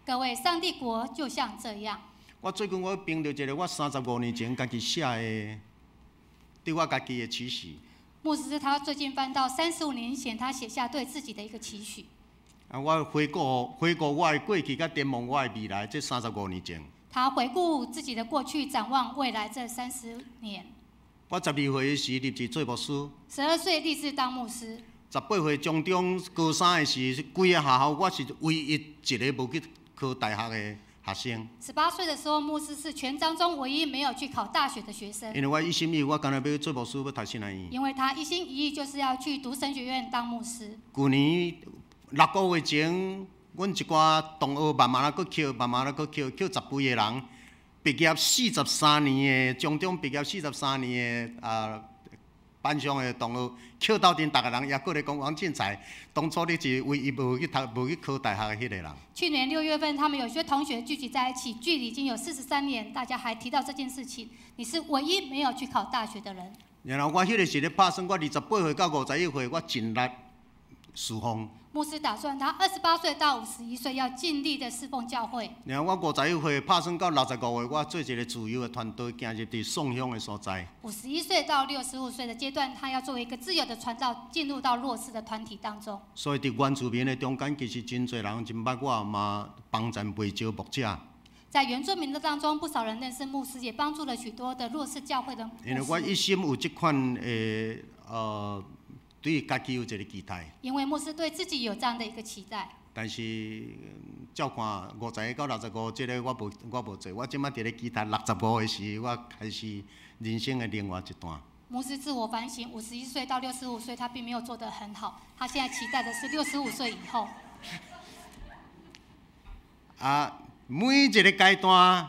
各位，上帝國就像這樣。我最近我編著一个我35年前家己寫的，對我家己的期許。牧師他最近翻到35年前，他寫下對自己的一個期許。啊，我回顧我的過去，佮展望我的未來，這三十五年前。他回顧自己的過去，展望未來這30年。我12歲時立志做牧師。 12歲立志當牧師。18歲彰中高三的時，規个學校我是唯一一个無去考大學的學生。 18歲的時候，牧師是全彰中唯一沒有去考大學的學生。因為我一心一意，我干焦欲做牧師，欲讀神學院。因為他一心一意就是要去讀神學院當牧師。舊年6個月前，阮一寡同學慢慢仔閣抾，慢慢仔閣抾，抾十幾个人，畢業四十三年的，彰中畢業四十三年的啊。班上的同學，抾鬥陣，逐个人也閣咧講王進財，當初你是唯一無去讀、無去考大學的彼个人。去年6月份，他們有些同學聚集在一起，距離已經有43年，大家還提到這件事情。你是唯一沒有去考大學的人。然後我彼个時咧拍算，我28歲到51歲，我盡力侍奉。牧師打算他28歲到51歲要盡力的侍奉教會。然後我51歲拍算到65歲，我做一個自由的傳道，行入佇宋鄉的所在。 51歲到65歲的階段，他要作為一個自由的傳道，進入到弱勢的團體當中。所以佇原住民的中間，其實真濟人真捌我，嘛幫贊袂少牧者。在原住民的當中，不少人認識牧師，也幫助了許多的弱勢教會的牧師。因為我一心有這款的對家己有一個期待。因為牧師對自己有這樣的一個期待。但是照看51到65，這个我無做。我這擺佇咧期待65的時，我開始人生的另外一段。牧師自我反省，51歲到65歲，他並沒有做得很好。他現在期待的是65歲以後。啊，每一個階段，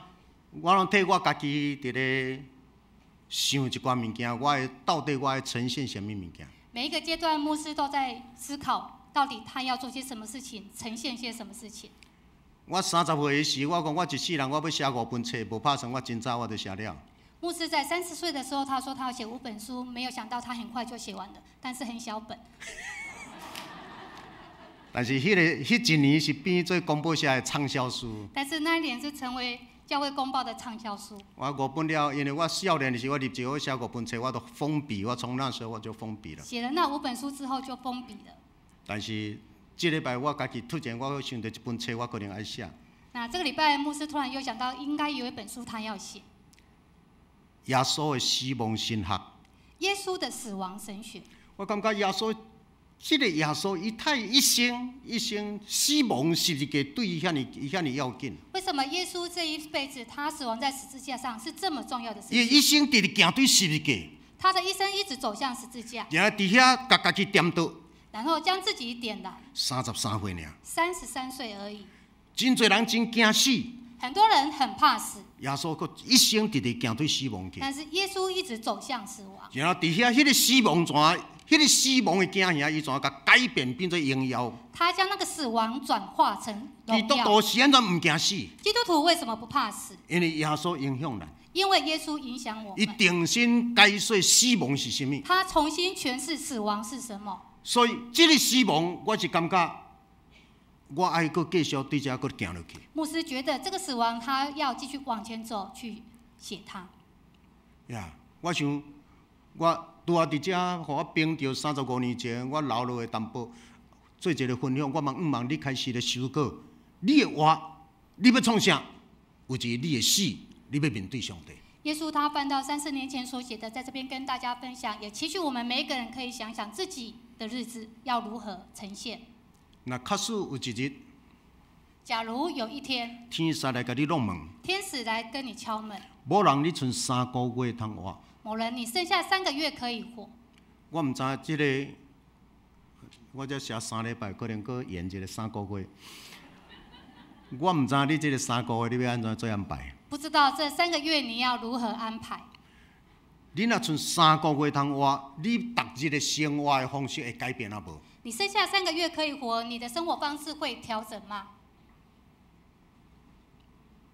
我攏替我家己佇咧想一寡物件，我會到底我會呈現啥物物件？每一個階段，牧師都在思考，到底他要做些什麼事情，呈現些什麼事情。我30歲的時，我講我一世人我欲寫五本冊，無拍算我真早我就寫了。牧師在30歲的時候，他說他要寫五本書，沒有想到他很快就寫完了，但是很小本。但是彼一年是變做公報社的暢銷書。但是那一年是成為教會公報的暢銷書。我五本了，因為我少年的時候，我立志我寫五本冊，我就封筆。我從那時候我就封筆了。寫了那五本書之後就封筆了。但是這禮拜我家己突然我想著一本冊，我可能愛寫。那這個禮拜牧師突然又想到，應該有一本書他要寫。耶穌的死亡神學。耶穌的死亡神學。我感覺耶穌，這个耶穌，伊太一生一生死亡十字架對伊遐爾伊遐爾要緊。為什麼耶穌這一輩子他死亡在十字架上是這麼重要的事情？伊一生直直行對十字架。他的一生一直走向十字架。然後佇遐共家己點著。然後將自己點燃。33歲爾。 33歲而已。真濟人真驚死。很多人很怕死。耶穌閣一生直直行對死亡去。但是耶穌一直走向死亡。然後佇遐彼个死亡泉，彼個死亡的驚嚇，伊怎共改變變做榮耀？他將那個死亡轉化成基督榮耀。徒是按怎毋驚死？基督徒為什麼不怕死？因為耶穌影響咱，因為耶穌影響我伊們，重新解說死亡是啥物。他重新詮釋死亡是什麼。所以，這个死亡，我是感覺我愛閣繼續對這閣行落去。牧師覺得這個死亡，他要繼續往前走去寫它。呀，我想我拄仔佇遮，予我憑著35年前我留落的淡薄做一个分享。我嘛向望你開始咧思考，你的活，你欲創啥？有一日你會死，你欲面對上帝。耶穌他翻到30年前所寫的，在這邊跟大家分享，也期許我們每一個人可以想想自己的日子要如何呈現。若假使有一日，假如有一天天使來共你敲門，天使來跟你敲門，某人你賰3個月通活。某人你剩下三個月可以活。我毋知這个，我才寫3禮拜，可能閣延一个三個月。我毋知你這个三個月你欲按怎做安排？不知道這三個月你要如何安排？你若賰三個月通活，你逐日的生活的方式會改變啊無？你剩下三個月可以活，你的生活方式會調整嗎？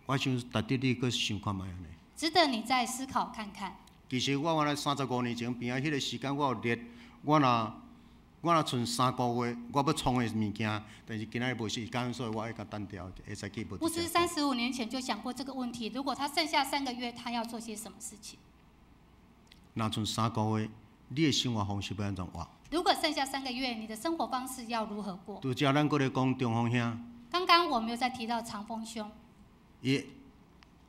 我想值得你閣想看覓按呢。值得你再思考看看。其實我原來35年前邊仔彼个時間，我有列，我若賰三個月，我欲創的物件，但是今仔日無時間，所以我愛共單調，會使去無。牧師35年前就想過這個問題，如果他剩下三個月，他要做些什麼事情？若賰三個月，你的生活方式欲按怎活？如果剩下三個月，你的生活方式要如何過？拄才咱閣咧講中風兄，剛剛我們又在提到長風兄，伊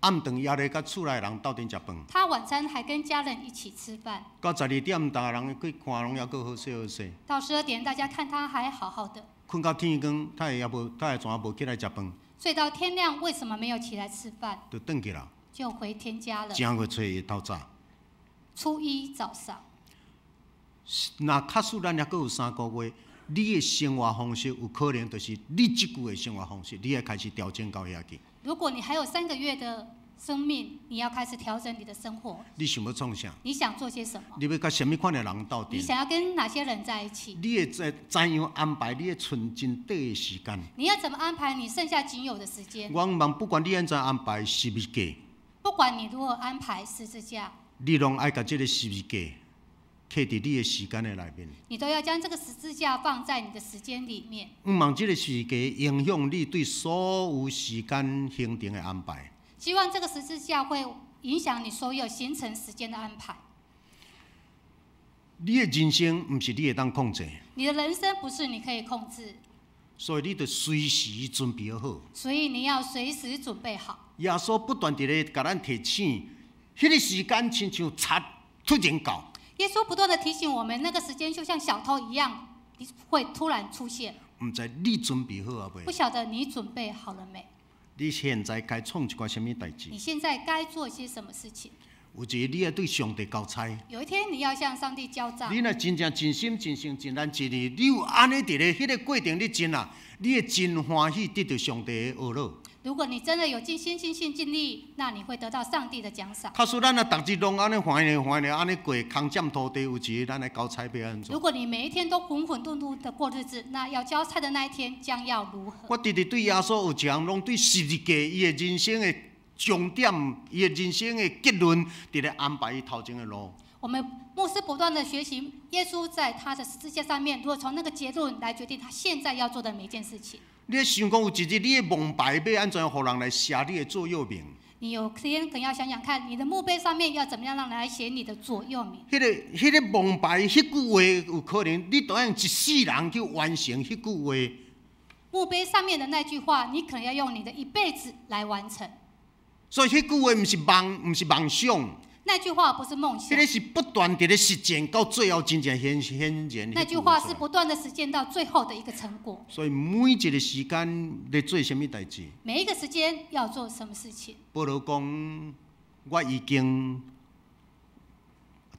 暗頓猶咧佮厝內人鬥陣食飯。他晚餐還跟家人一起吃飯。到12點，逐个人去看，攏猶閣好勢好勢。到12點，大家看他還好好的。睏到天光，他會猶無，他會怎無起來食飯？睡到天亮，為什麼沒有起來吃飯？就轉去啦。就回天家了。正月初一透早。初一早上。若假使咱猶閣有三個月，你的生活方式有可能就是你這久的生活方式，你愛開始調整到遐去。如果你還有三個月的生命，你要開始調整你的生活。你想欲創啥？你想做些什麼？你欲佮啥物款的人鬥陣？你想要跟哪些人在一起？你會怎怎樣安排你的賰真短的時間？你要怎麼安排你剩下僅有的時間？我望不管你按怎安排十字架，不管你如何安排十字架，你攏愛共這個十字架刻佇你的時間的內面。你都要將這個十字架放在你的時間裡面。向望這個十字架影響你對所有時間行程的安排。希望這個十字架會影響你所有行程時間的安排。你的人生毋是你會當控制。你的人生不是你可以控制。所以你得隨時準備好。所以你要隨時準備好。耶穌不斷佇咧共咱提醒，彼个時間親像賊突然到。耶穌不斷地提醒我們，那個時間就像小偷一樣，會突然出現。毋知你準備好啊未？不曉得你準備好了沒？你現在該創一寡啥物代誌？你現在該做些什麼事情？有一日你愛對上帝交差。有一天你要向上帝交賬。你若真正盡心盡性盡力盡意，你有按呢佇咧彼个過程你真啊，你會真歡喜得著上帝的呵咾。如果你真的有盡心盡性盡力，那你會得到上帝的獎賞。假使咱若逐日攏按呢煩呢煩呢按呢過，空佔塗地，有一日咱來交差欲按怎？如果你每一天都混混沌沌的過日子，那要交差的那一天將要如何？我直直對耶穌有一項攏對十字架伊的人生的終點，伊的人生的結論，佇咧安排伊頭前的路。我們牧師不斷的學習耶穌在他的十字架上面，如何從那個結論來決定他現在要做的每一件事情。你想講有一日你的墓牌欲按怎予人來寫你的座右銘？你有天可能要想想看，你的墓碑上面要怎麼樣讓人來寫你的座右銘？彼个墓牌，彼句話有可能你都要用一世人去完成彼句話。墓碑上面的那句話，你可能要用你的一輩子來完成。所以彼句話毋是夢，毋是夢想。那句話不是夢想。彼个是不斷佇咧實踐，到最後真正顯顯現。那句話是不斷的實踐到最後的一個成果。所以每一個時間咧做啥物代誌？每一個時間要做什麼事情？保羅講，我已經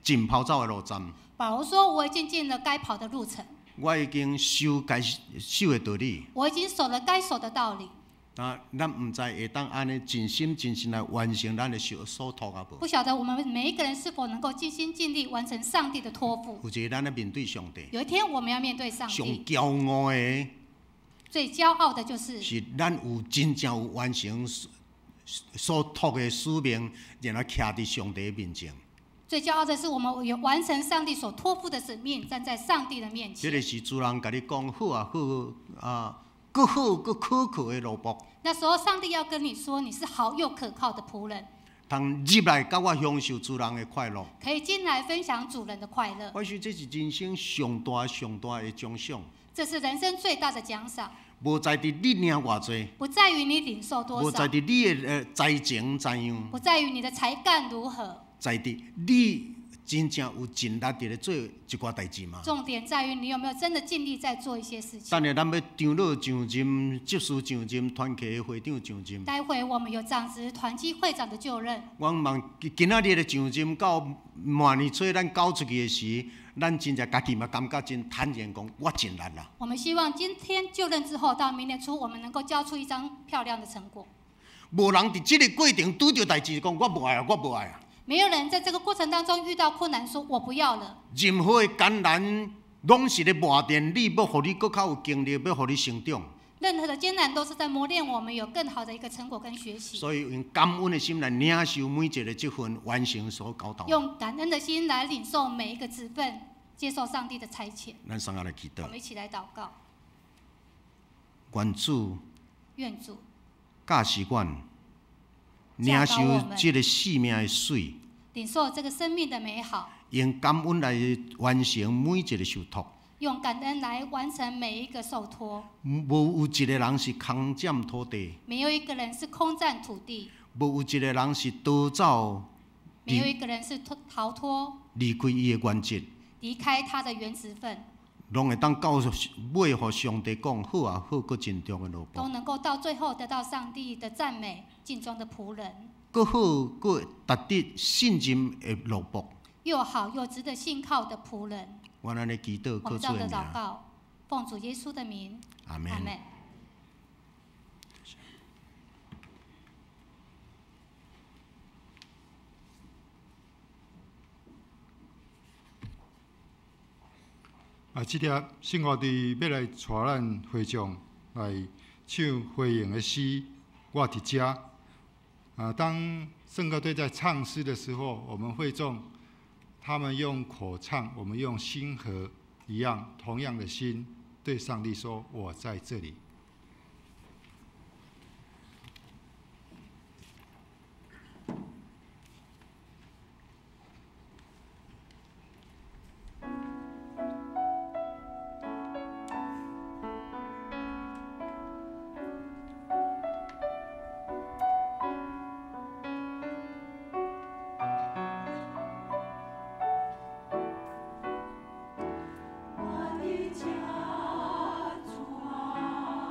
盡跑走的路站。保羅說：我已經盡了該跑的路程。我已經守該守的道理。我已經守了該守的道理。那咱毋知會當按呢盡心盡心來完成咱的所託啊無？不曉得我們每一個人是否能夠盡心盡力完成上帝的託付。有一日咱咧面對上帝，有一天我們要面對上上帝，驕傲的最驕傲的就是是咱有真正有完成所託的使命，然後徛佇上帝面前。最驕傲的是我們有完成上帝所託付的使命，站在上帝的面前。這個是主人共你講好啊好啊，閣好閣可靠的奴僕。那時候上帝要跟你說，你是好又可靠的僕人，通入來佮我享受主人的快樂。可以進來分享主人的快樂。我想這是人生上大上大的獎賞。這是人生最大的獎賞。無在佇你領偌濟，不在於你領受多少，無在佇你的才情怎樣，不在於你的才幹如何，在佇你真正有盡力佇咧做一寡代誌嗎？重點在於你有沒有真的盡力在做一些事情。等下咱欲長老上任、執事上任、團契會長上任。待會我們有長執團契會長的就任。我望今仔日的上任到明年初咱交出去的時，咱真正家己嘛感覺真坦然，講我盡力啦。我們希望今天就任之後，到明年初，我們能夠交出一張漂亮的成果。無人佇這個過程拄著代誌，講我無愛啊，我無愛啊。沒有人在這個過程當中遇到困難，說我不要了。任何的艱難，攏是咧磨練你，欲予你閣較有經歷，欲予你成長。任何的艱難都是在磨練我們有更好的一個成果跟學習。所以用感恩的心來領受每一個職分，完成所交託。用感恩的心來領受每一個職分，接受上帝的差遣。咱三個來祈禱。我們一起來禱告。願主，願主教示阮領受這個生命的水，領受這個生命的美好。用感恩來完成每一個受託。用感恩來完成每一個受託。無有一個人是空佔土地。沒有一個人是空佔土地。無有一個人是逃走。沒有一個人是逃脫。離開伊的原職。離開他的原職份。攏會當到尾，予上帝講好啊，好，閣盡忠的奴僕。都能夠到最後得到上帝的讚美，盡忠的僕人。閣好，閣值得信任的奴僕。又好又值得信靠的僕人。我按呢祈禱，我們這樣的禱告，奉主耶穌的名，阿們。阿們。啊，這粒聖樂隊欲來帶咱會眾來唱回應的詩，我佇遮。啊，當聖歌隊在唱詩的時候，我們會眾他們用口唱，我們用心和一樣，同樣的心對上帝說：我在這裡。我的家主啊。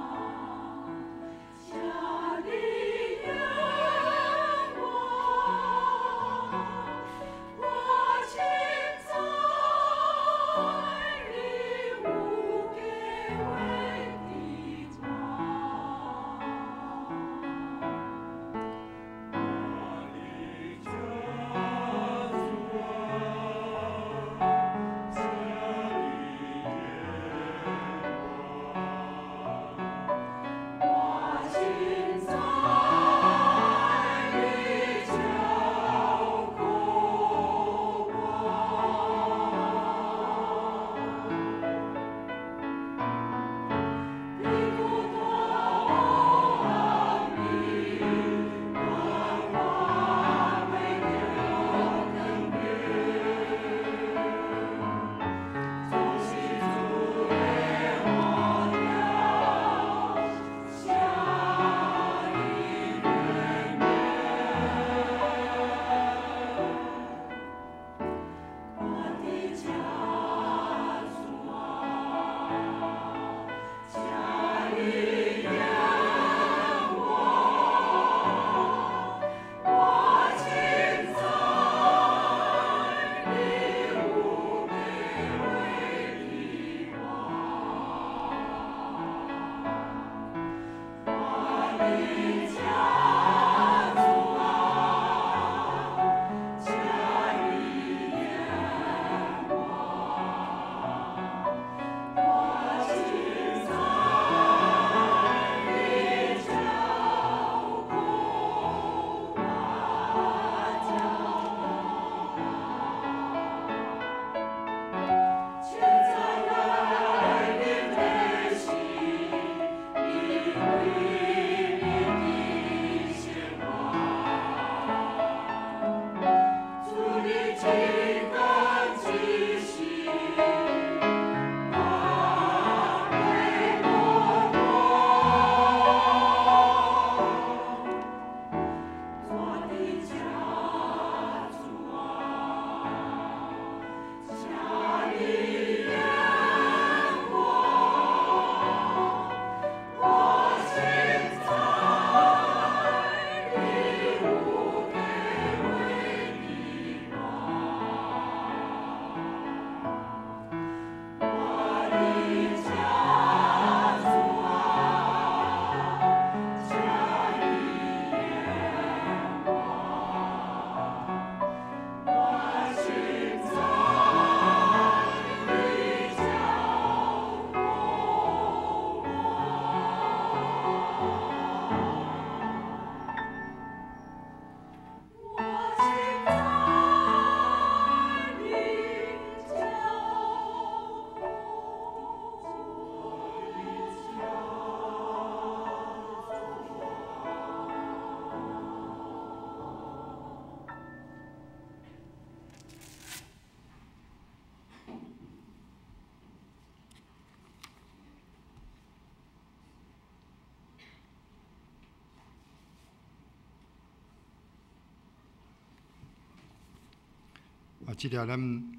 啊，這個咱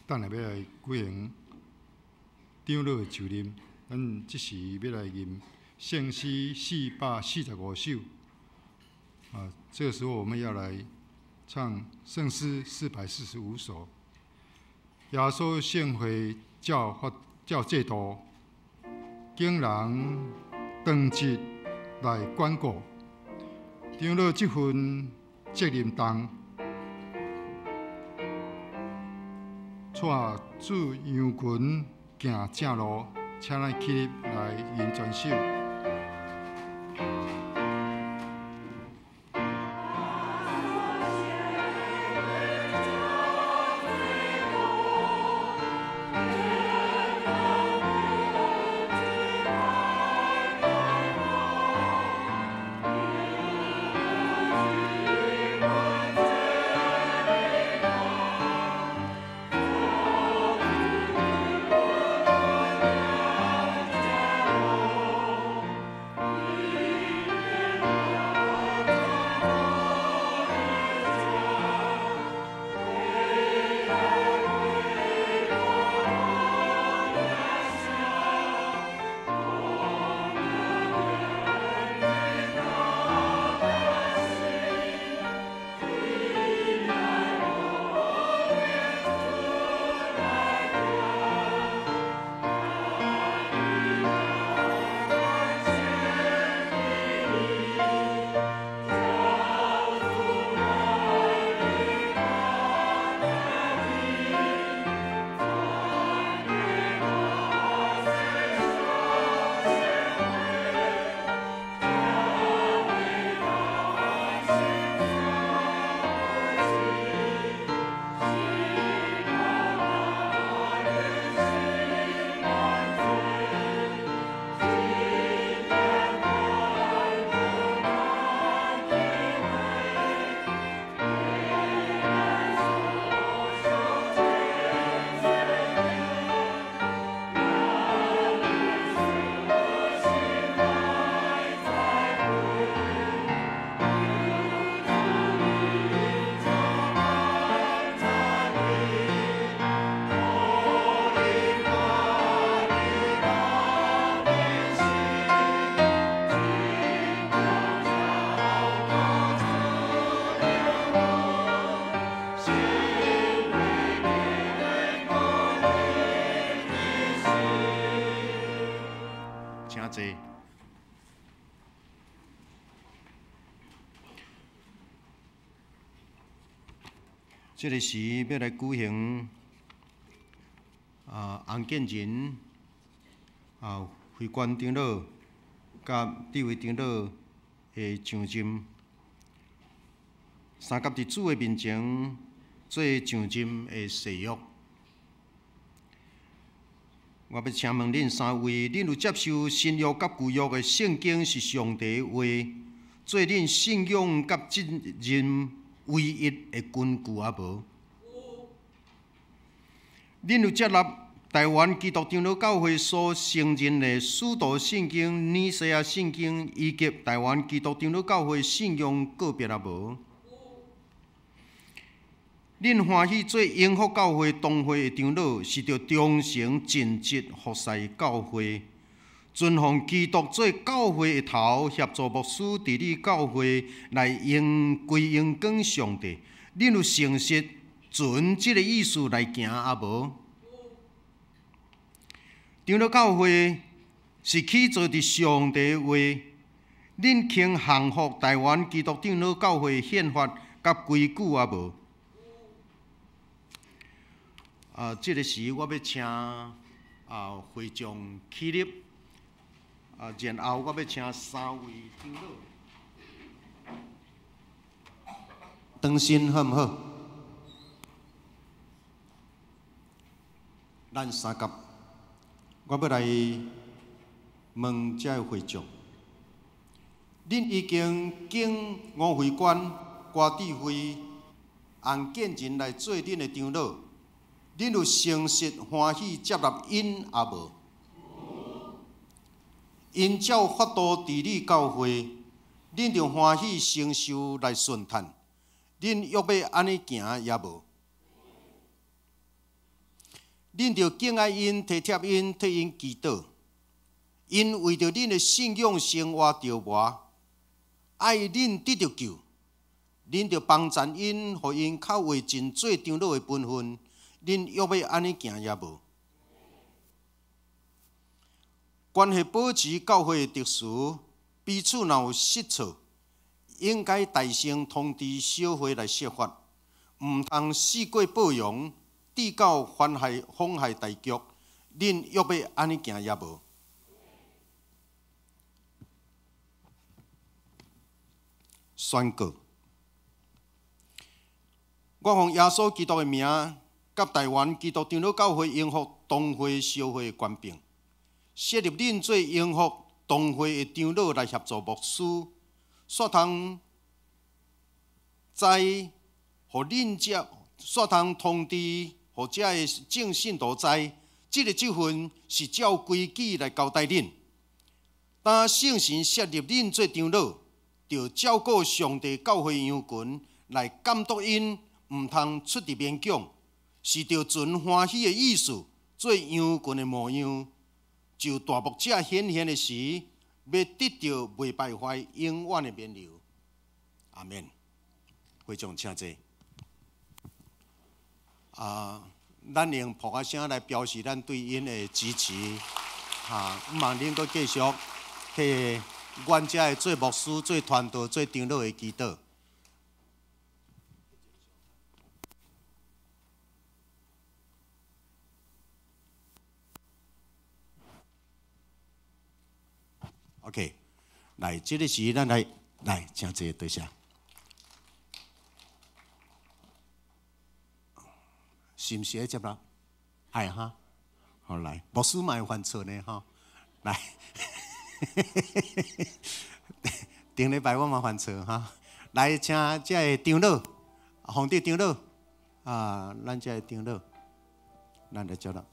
等下欲來舉行長老的就任，咱這時欲來吟聖詩445首。啊，這個時候我們要來唱聖詩445首。耶穌聖會照法照制度，經人當職來管顧，長老這份責任重，帶主羊群行正路，請咱起立來吟全首。請坐。這个時欲來舉行洪建仁會關長老佮智慧長老的上任，三佮佇主的面前做上任的誓約。我欲請問恁三位，恁有接受新約佮舊約的聖經是上帝的話，做恁信仰佮責任唯一的根據啊無？恁有接納台灣基督長老教會所承認的使徒信經、尼西亞信經以及台灣基督長老教會信仰告別啊無？恁歡喜做榮福教會同會的長老，是著忠誠盡職服侍教會，尊奉基督做教會的頭，協助牧師治理教會，來榮歸榮光上帝。恁有誠實遵這个意思來行啊無？長老教會是起造佇上帝的話，恁肯降服台灣基督長老教會憲法佮規矩啊無？這个時我欲請會眾起立，然後我欲請三位長老轉身好毋好？咱三甲，我欲來問這个會眾，恁已經經吳會官、郭智慧、洪建仁來做恁的長老，恁有誠實歡喜接納𪜶啊無？𪜶照法度治理教會，恁著歡喜承受來順趁，恁欲欲按呢行抑無？恁著敬爱𪜶，體貼𪜶，替𪜶祈禱。𪜶為著恁的信仰生活著磨，愛恁得著救，恁著幫贊𪜶，予𪜶較會盡做長老的本分。恁欲欲按呢行也無？關係保持教會的秩序，彼此若有失措，應該大聲通知小會來說法，毋通四過褒揚，至到妨害妨害大局。恁欲欲按呢行也無？宣告，我奉耶穌基督的名，佮台灣基督長老教會榮福同會小會的權柄，設立恁做榮福同會的長老來協助牧師，煞通知予恁遮，煞通通知予遮的眾信徒知，這個職分是照規矩來交代恁。當聖神設立恁做長老，著照顧上帝教會羊群來監督𪜶，毋通出入勉強。是著存歡喜的意思，做羊群的模樣，就大牧者顯現的時，欲得著袂敗壞永遠的冕旒。阿們。會眾請坐。啊，咱用噗仔聲來表示咱對𪜶的支持。哈，毋望恁閣繼續替阮遮的做牧師、做傳道、做長老的祈禱。OK，來，這个時咱來來，請坐，多謝。是毋是愛接啦？愛哈，好來，牧師嘛會犯錯呢吼。來，頂禮拜我嘛犯錯哈。來，請這个長老，洪德長老，啊，咱這个長老，咱來接啦。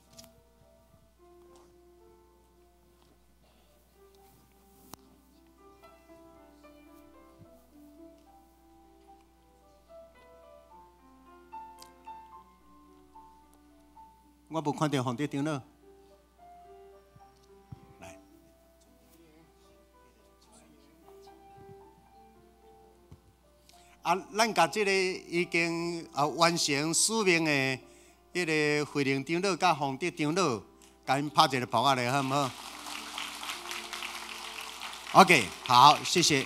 我無看著洪德長老。來，啊，咱共這个已經啊完成使命的彼个慧玲長老佮洪德長老，共𪜶拍一个噗仔咧，好毋好？OK，好，謝謝。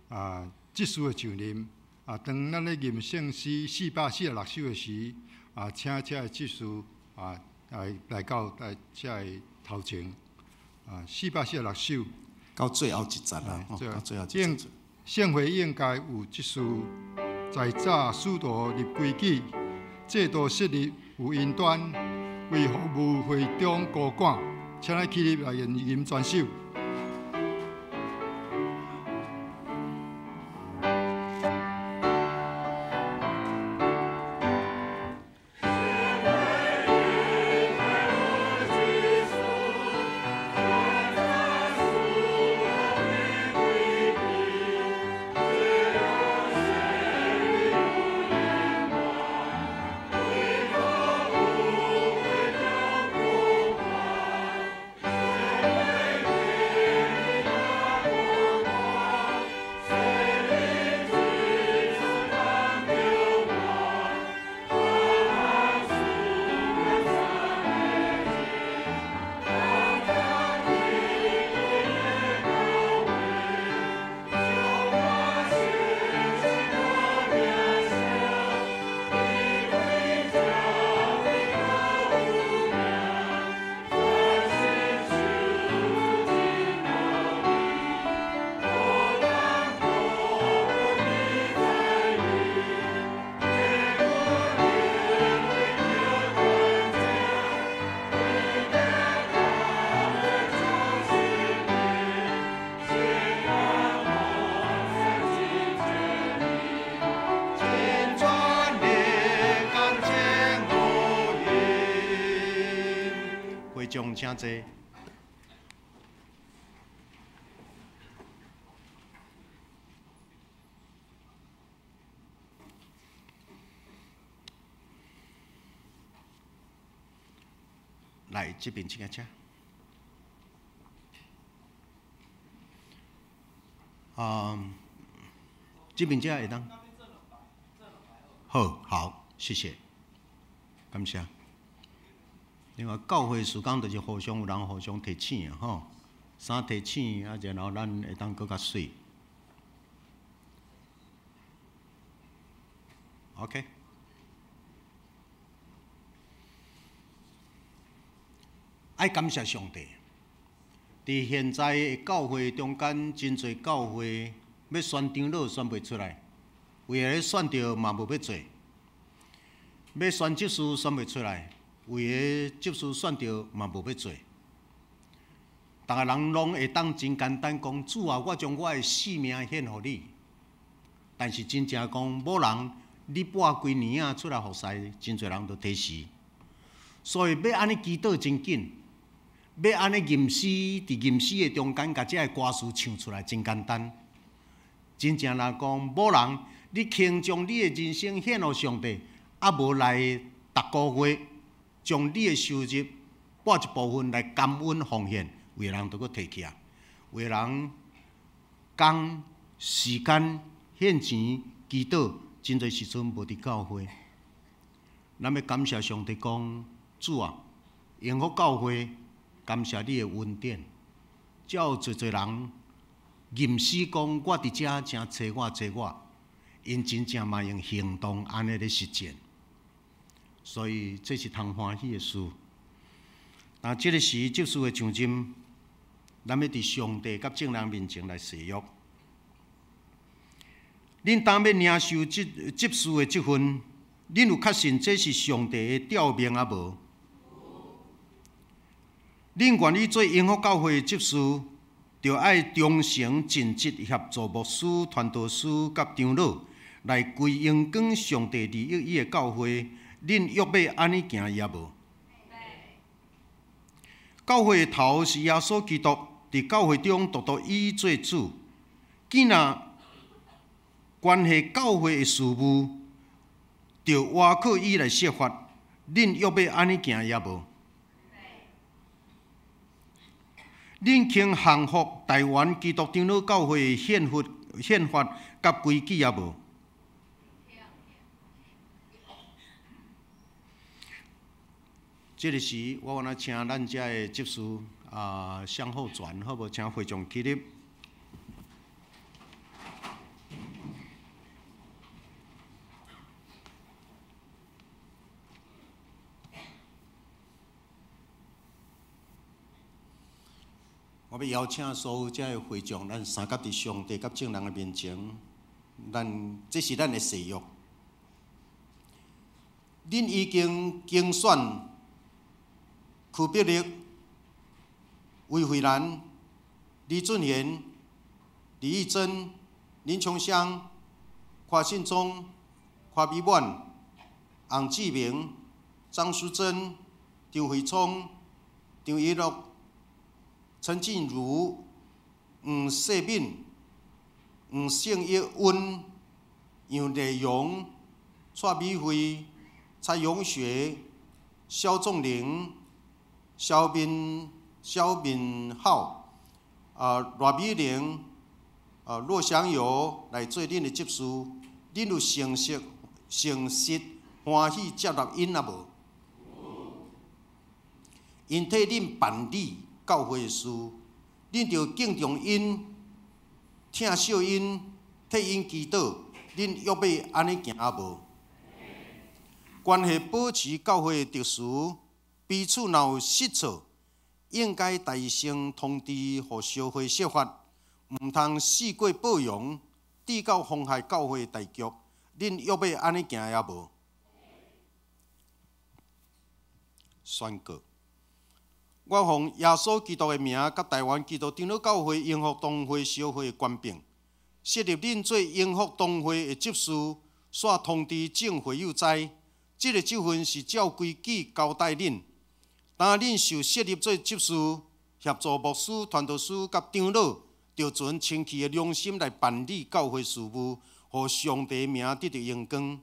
啊，執事的就任啊，當咱咧吟聖詩446首的時，啊，請這个執事啊來來到來這个頭前啊，446首到最後一節啦，到最後一節。聖會應該有執事，在早使徒立規矩，制度設立有因端，為服務會中高管，請咱起立來吟全首。會眾請坐。來，這邊這個車。啊，這邊這會當。好，好，謝謝，感謝。另外，教會時間就是互相有人互相提醒吼，三提醒啊，然後咱會當閣較媠。OK。愛感謝上帝。佇現在的教會中間，真濟教會欲選長老選袂出來，為了選著嘛無欲做；欲選執事選袂出來，為了執事選著嘛無欲做。逐个人攏會當真簡單講，主啊，我將我的性命獻予你。但是真正講，某人你跋幾年仔出來服侍，真濟人都提死。所以欲按呢祈禱真緊。欲按呢吟詩，佇吟詩的中間，共這个歌詞唱出來真簡單。真正若講，某人你肯將你的人生獻予上帝，啊無來逐个月將你的收入撥一部分來感恩奉獻，有的人都閣提起來，有的人工時間獻錢祈禱，真濟時陣無佇教會。咱欲感謝上帝講，主啊，榮福教會。感謝你的恩典，才有濟濟人吟詩講，我佇遮請揣我揣我，𪜶真正嘛用行動按呢咧實踐，所以這是通歡喜的事。但這个時執事的上任，咱欲佇上帝佮眾人面前來誓約，恁當欲領受執執事的職分，恁有確信這是上帝的召命抑無？恁願意做榮福教會的執事，就愛忠誠盡職協助牧師、傳道師佮長老，來歸榮光上帝利益伊的教會。恁約欲按呢行抑無？教會的頭是耶穌基督，佇教會中獨獨伊做主。既若關係教會的事務，就倚靠伊來設法。恁約欲按呢行抑無？恁肯降服台灣基督長老教會的憲法、憲法佮規矩抑無？這个時，我欲請咱遮的執事啊向後轉，好無？請會眾起立。我欲邀請所有遮的會眾，咱三甲佇上帝佮眾人的面前，咱這是咱的誓約。恁已經揀選柯碧力、魏慧蘭、李俊賢、李義珍、林瓊香、柯信忠、柯美滿、洪志明、張淑珍、張惠聰、張一樂、陳靜如、黃世敏、黃聖益溫、楊麗蓉、蔡美惠、蔡永學、蕭仲玲、蕭敏、蕭敏浩、啊賴美玲、啊駱祥友來做恁的執事，恁有誠實、誠實歡喜接納𪜶抑無？𪜶替恁辦理教會的事，恁著敬重𪜶、疼惜𪜶、替𪜶祈禱，恁約欲按呢行抑無？關係保持教會的秩序，彼此若有失錯，應該大聲通知，予小會設法，毋通四過包容，致到妨害教會大局。恁約欲按呢行抑無？宣告。我奉耶穌基督的名，佮台灣基督長老教會榮福堂會小會的權柄，設立恁做榮福堂會的執事，煞通知眾會友知，這个職分是照規矩交代恁。當恁受設立做執事，協助牧師、傳道師佮長老，著存清氣的良心來辦理教會事務，予上帝的名得著榮光。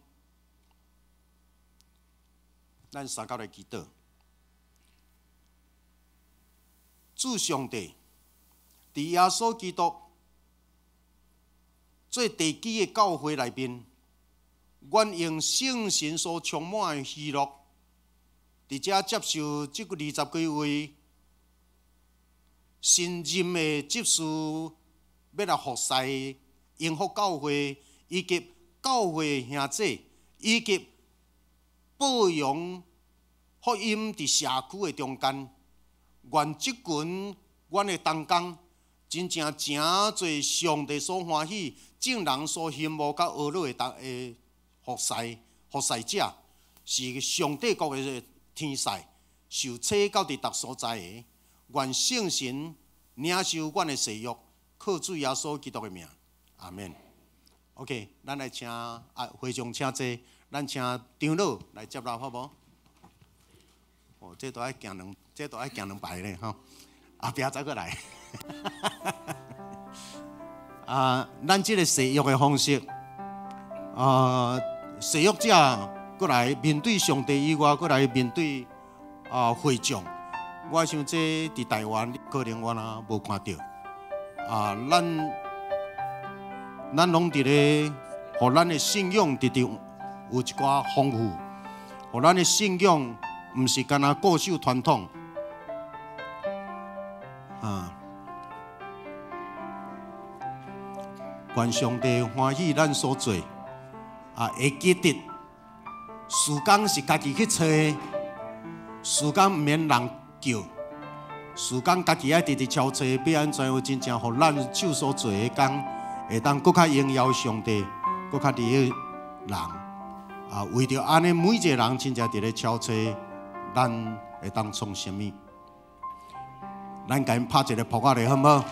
咱三甲來祈禱。主上帝，佇耶穌基督做地基的教會內面，阮用聖神所充滿的喜樂，佇遮接受這個20幾位新任的執事，欲來服侍榮福教會，以及教會兄弟，以及報揚福音佇社區的中間，願這群阮的同工，真正成做上帝所歡喜、眾人所羨慕佮學樂的服侍者，是上帝國的天使，受差到佇逐所在的。願聖神領受阮的誓約，靠主耶穌基督的名，阿們。OK，咱來請啊會長請坐，咱請長老來接納好無？哦，這都愛行兩排咧吼，後壁再閣來。啊，咱這個誓約的方式，啊，誓約者閣來面對上帝以外，閣來面對啊會眾。我想這佇台灣可能我若無看著。啊，咱攏佇咧，予咱的信仰直直有一寡豐富，予咱的信仰毋是干焦固守傳統。啊，願上帝歡喜咱所做，啊，會記得事工是家己去揣的，事工毋免人叫，事工家己愛直直敲揣，欲按怎樣真正予咱手所做的工，會當閣較榮耀上帝，閣較利益人。啊，為著按呢，每一個人真正佇咧敲揣，咱會當創啥物？咱共𪜶拍一個噗仔咧，好毋好？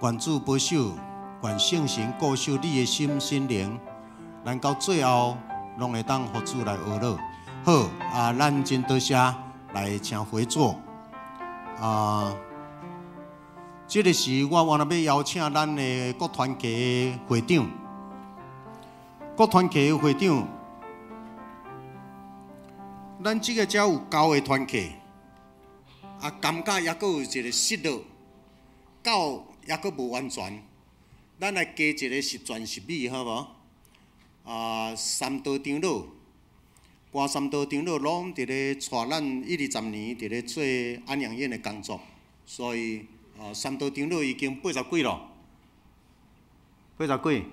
願主保守，願聖神顧守你的心心靈，咱到最後攏會當予主來呵咾。好，啊，咱真多謝來請回座。啊，這個時我原來欲邀請咱的各團體的會長，各團體的會長，咱這個遮有教會團契，啊，感覺猶閣有一個失落，教猶閣無完全，咱來加一個十全十美，好無？啊，三道長老，歌三道長老攏佇咧帶咱一二十年佇咧做安養院的工作，所以啊，三道長老已經80幾咯，80幾。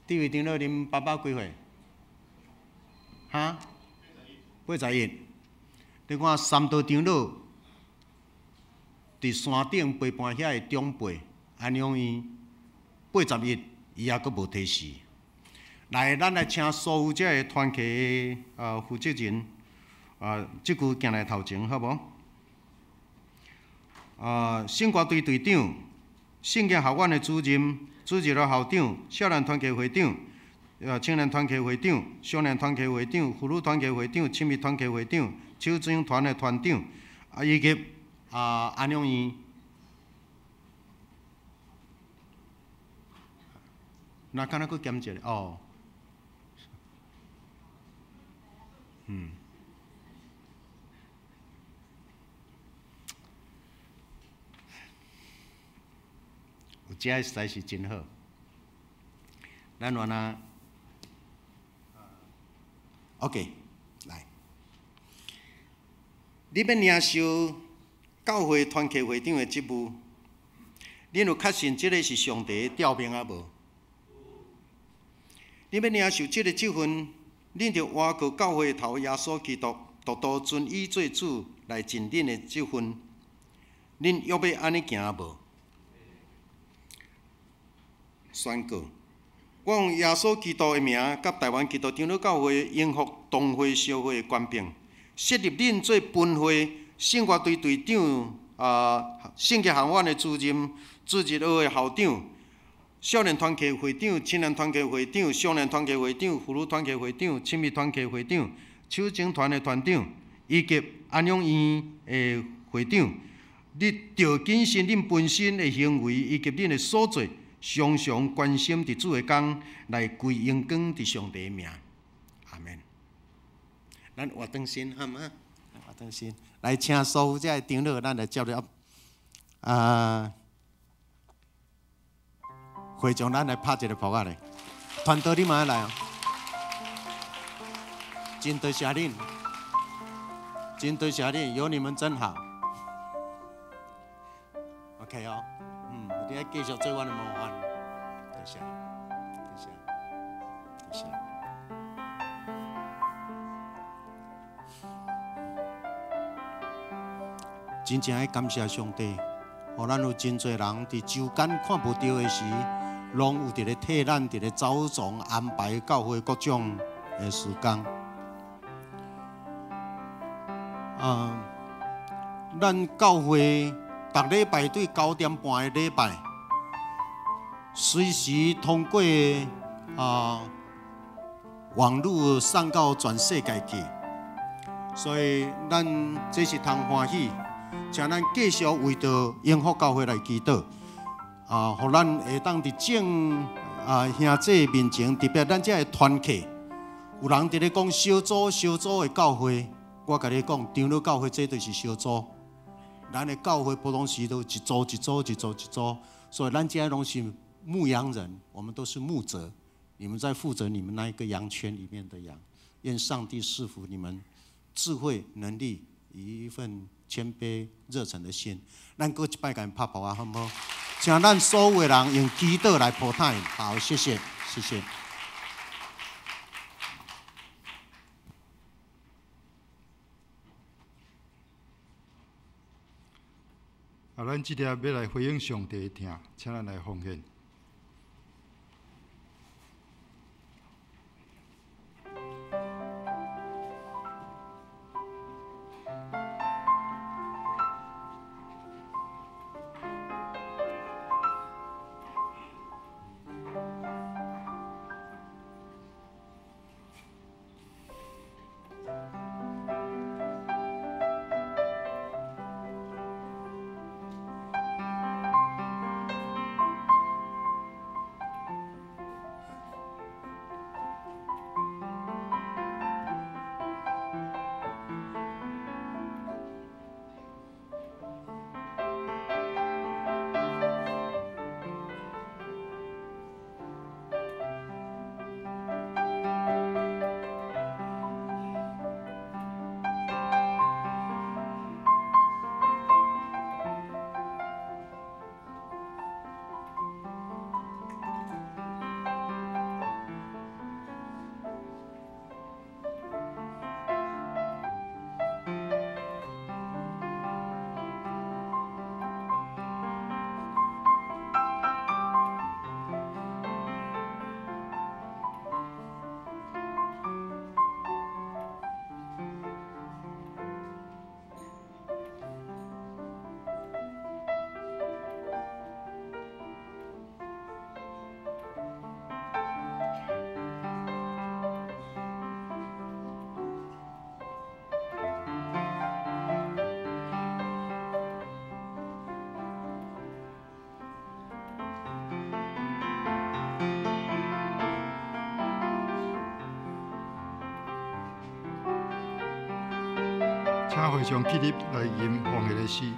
這位長老，恁爸爸幾歲？哈？81。你看三道長老佇山頂陪伴遐的長輩，安養院81，伊猶閣無提示。來，咱來請所有這个團契的負責人，啊，這久行來頭前，好無？啊，聖歌隊隊長、聖經學院的主任、主日學校長、少年團契會長、青年團契會長、少年團契會長、婦女團契會長、親密團契會長、手掌團的團長，啊，以及啊安養院。那敢若閣減一个哦，嗯，有遮實在是真好。咱原來，OK，來，你欲領受教會團契會長的職務，恁有確信這个是上帝的調命啊無？你欲領受這个職分，恁著倚靠教會頭耶穌基督，獨獨尊伊做主來盡恁的職分。恁約欲按呢行無？宣告：我用耶穌基督的名，佮台灣基督長老教會榮福同會小會的權柄，設立恁做分會聖樂隊隊長，啊，聖經學院的主任，主日學的校長。少年團契會長、青年團契會長、少年團契會長、婦女團契會長、親密團契會長、手掌團的團長，以及安養院的會長，你著謹慎恁本身的行為以及恁的所做，常常關心佇主的工，來歸榮光佇上帝的名。阿門。咱活轉身好嗎？活轉身，來請所有這个長老，咱來接入啊。會長，咱來拍一个噗仔咧。團隊你嘛愛來哦。真多謝恁，真多謝恁，有你們真好。OK 哦，你愛繼續做阮的模範。多謝，多謝，多謝。真正愛感謝上帝，予咱有真濟人佇周間看無著的時，攏有佇咧替咱佇咧走總安排教會各種的時間。啊，咱教會逐禮拜對9點半的禮拜，隨時通過網路送到全世界去，所以咱這是通歡喜，請咱繼續為著榮福教會來祈禱，啊，予咱會當佇眾兄弟面前，特別咱這个團契，有人佇咧講小組小組的教會，我共你講，長老教會這就是小組。咱的教會普通時都一組一組一組一組，所以咱這攏是牧羊人，我們都是牧者，你們在負責你們那一個羊圈裡面的羊。願上帝賜福你們智慧、能力與一份謙卑、熱誠的心。咱閣一擺共𪜶拍噗仔，好毋好？請咱所有的人用祈禱來抱他。好，謝謝，謝謝。啊，咱這粒欲來回應上帝的疼，請咱來奉獻。請會眾起立來吟奉獻的詩。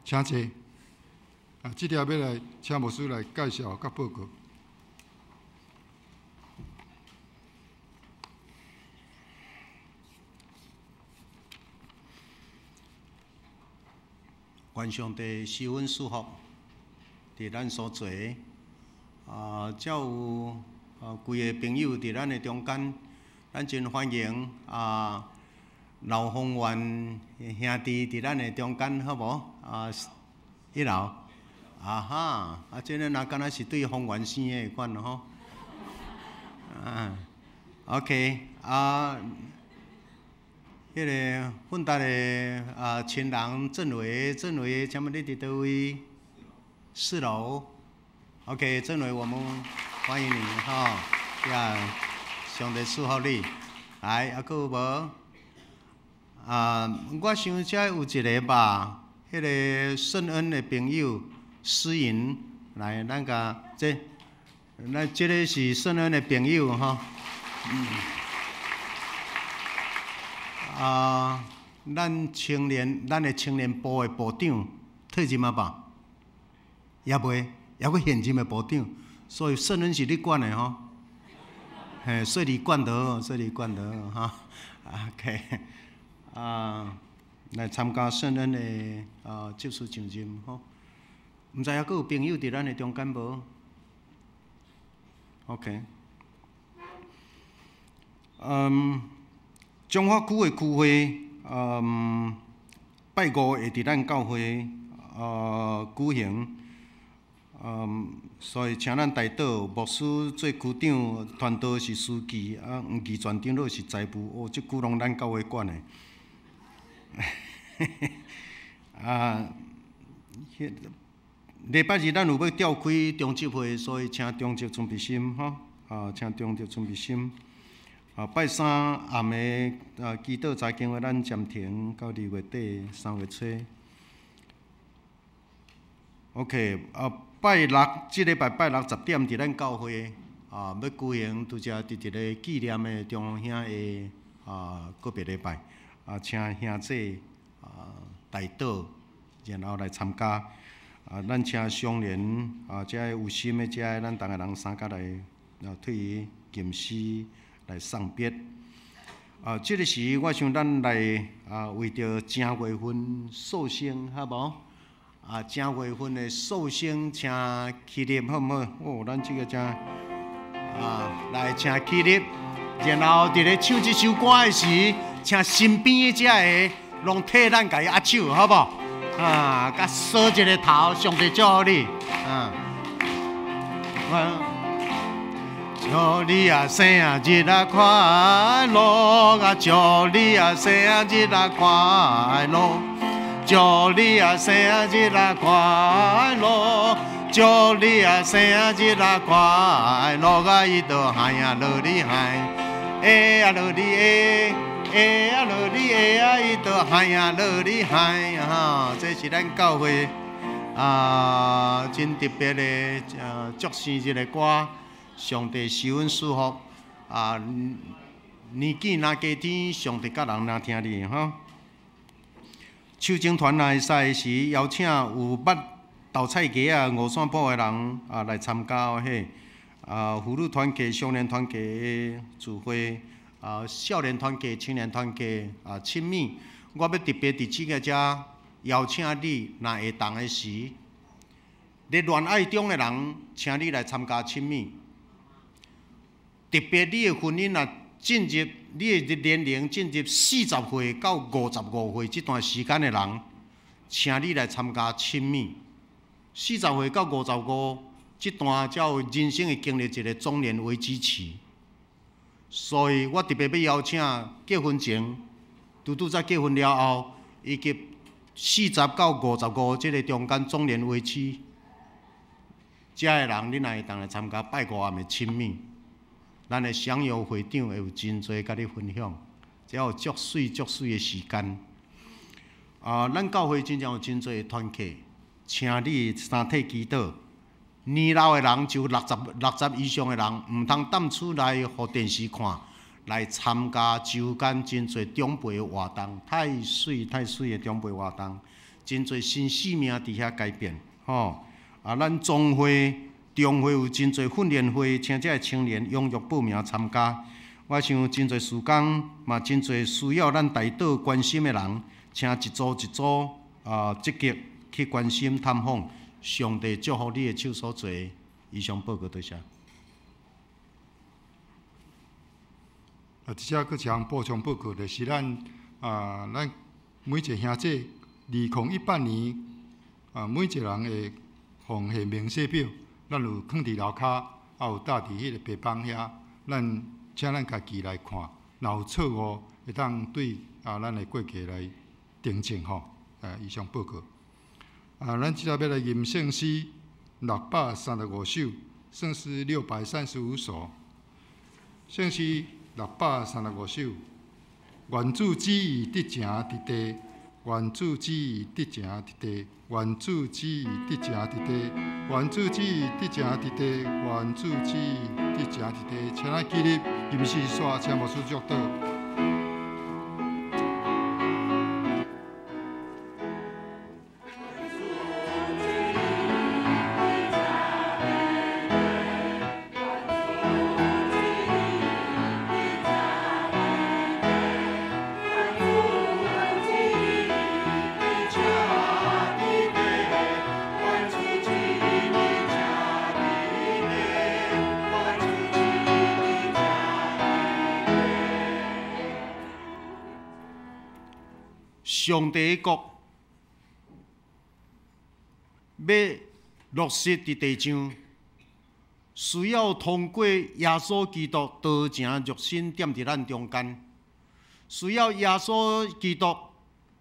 請坐。啊，這粒欲來請牧師來介紹佮報告。願上帝施恩賜福，佇咱所做的，啊，才有啊幾个朋友佇咱的中間，咱真歡迎啊劉宏源兄弟佇咱的中間，好無？啊，一樓，啊哈，啊，這个若敢若是對宏源生的款吼，啊，OK，啊。彼个奮達的啊親人鄭偉，鄭偉，請問你佇佗位？四樓。OK，鄭偉，我們歡迎你哈，呀，上帝賜福你。來，猶閣有無？啊，我想遮有一个吧，彼个聖恩的朋友詩穎，來，咱共這，咱這个是聖恩的朋友吼。啊，咱青年，咱的青年部的部長退任啊吧？猶未，猶閣現任的部長，所以聖恩是你管的吼。嘿，說你管就好，說你管就好，哈。OK，啊，來參加聖恩的啊執事上任吼。毋知猶閣有朋友佇咱的中間無？OK，嗯。彰化區的區會，拜五會佇咱教會舉行，所以請咱代禱牧師做區長，傳道是司機，啊，黃義全長老是財務，哦，這久攏咱教會管的。啊，禮拜日咱有欲召開中執會，所以請中執準備心，吼，啊，請中執準備心。啊，拜三暗暝啊，祈禱查經會咱暫停到2月底3月初。OK，啊，拜六這禮拜拜六10點佇咱教會啊，欲舉行拄才佇一个紀念的中兄的啊告別禮拜啊，請兄姊啊代禱，然後來參加。啊，咱請相連啊，遮有心的遮咱逐个人三甲來啊，替伊吟詩來送別。啊，這个時我想咱來啊，為著正月份壽星，好無？啊，正月份的壽星請起立，好毋好？哦，咱這个請啊，來請起立，然後佇咧唱這首歌的時，請身邊的遮个攏替咱共伊握手，好無？啊，共梳一个頭，上帝祝福你。啊，祝你啊生日啊快樂啊！祝你啊生日啊快樂！祝你啊生日啊快樂！祝你啊生日啊快樂啊！伊都嗨啊樂你嗨，哎啊樂你哎，哎啊樂你哎啊！伊都嗨啊樂你嗨哈！這是咱教會啊，真特別的啊，祝生日的歌。上帝施恩賜福啊！年紀若加天，上帝佮人若疼你吼。手鐘團來會使時，邀請有捌豆菜雞仔五線譜的人啊來參加哦嘿。啊，婦女團契、少年團契的聚會，啊，少年團契、青年團契啊，親密。我欲特別佇這个遮邀請你，若會當的時，佇戀愛中的人，請你來參加親密。特別你的婚姻若進入你的年齡進入40歲到55歲這段時間的人，請你來參加親密。40歲到55這段才有人生會經歷一個中年危機期，所以我特別欲邀請結婚前、拄拄才結婚了後，以及40到55這個中間中年危機，遮的人，你若會當來參加拜五暗的親密。咱的享有會長會有真濟佮你分享，這有足媠足媠的時間。啊，咱教會真正有真濟的團契，請你三體祈禱。年老的人就60以上的人，毋通踮厝內予電視看，來參加週間真濟長輩的活動，太媠太媠的長輩活動，真濟新生命佇遐改變，吼。啊，咱總會。中會有真濟訓練會，請這个青年踴躍報名參加。我想真濟事工，嘛真濟需要咱代禱關心的人，請一組一組啊積極去關心探訪。上帝祝福你的手所做。以上報告多謝。啊，這遮閣一項補充報告，就是咱啊，咱每一個兄弟2018年啊，每一個人的奉獻明細表，咱有囥佇樓跤，也有搭佇彼個白板遐，咱請咱家己來看，若有錯誤，會當對啊咱的過去來訂正吼。啊，以上報告。啊，咱這下欲來吟聖詩635首，聖詩635首，聖詩635首。願主旨意得成佇地，願主旨意得成佇地，願主旨意得成佇地，願主旨意得成佇地，願主旨意得成佇地。請咱起立，吟詩煞，請牧師祝禱。上帝的國欲落實佇地上，需要通過耶穌基督道成肉身踮佇咱中間，需要耶穌基督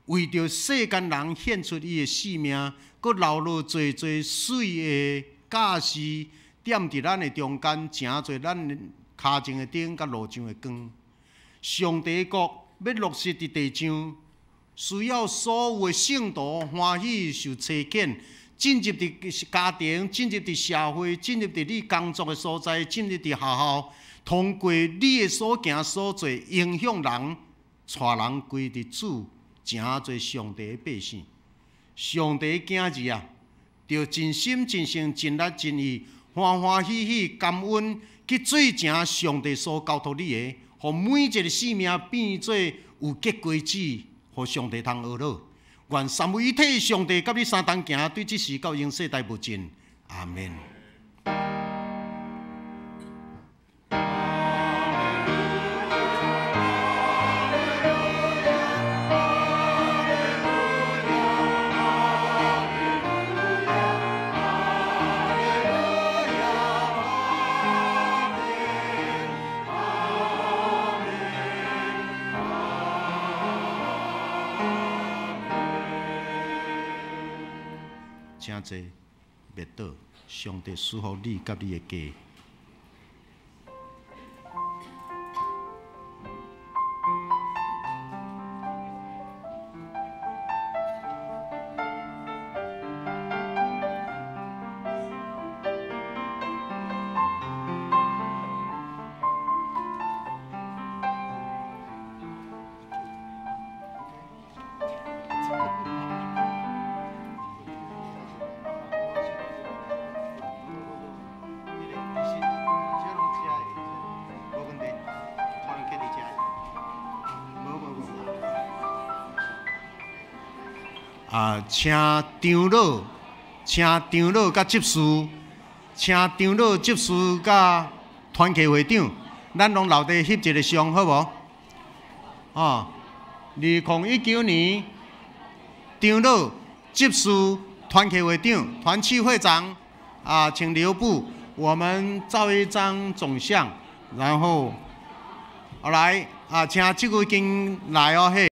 為著世間人獻出伊的性命，閣流落濟濟水的教示踮佇咱的中間，成做咱跤前的燈，佮路上的光。上帝的國欲落實佇地上，需要所有的聖徒歡喜受差遣，進入佇家庭，進入佇社會，進入佇你工作的所在，進入佇學校，通過你的所行所做，影響人，帶人歸佇主，成做上帝的百姓。上帝的囝兒啊，著盡心盡性盡力盡意，歡歡喜喜感恩去做成上帝所交託你的，予每一個生命變做有結果子。予上帝通學樂，願三位一體上帝佮你相同行，對這時到永世代無盡。阿們。請坐，默禱，上帝賜福你佮你的家。啊，請長老，請長老佮執事，請長老執事佮團契會長，咱攏留佇翕一个相，好無？哦，2019年，長老、執事、團契會長、團契會長，啊，請留步，我們照一張總相，然後，來，啊，請這位經來哦，嘿。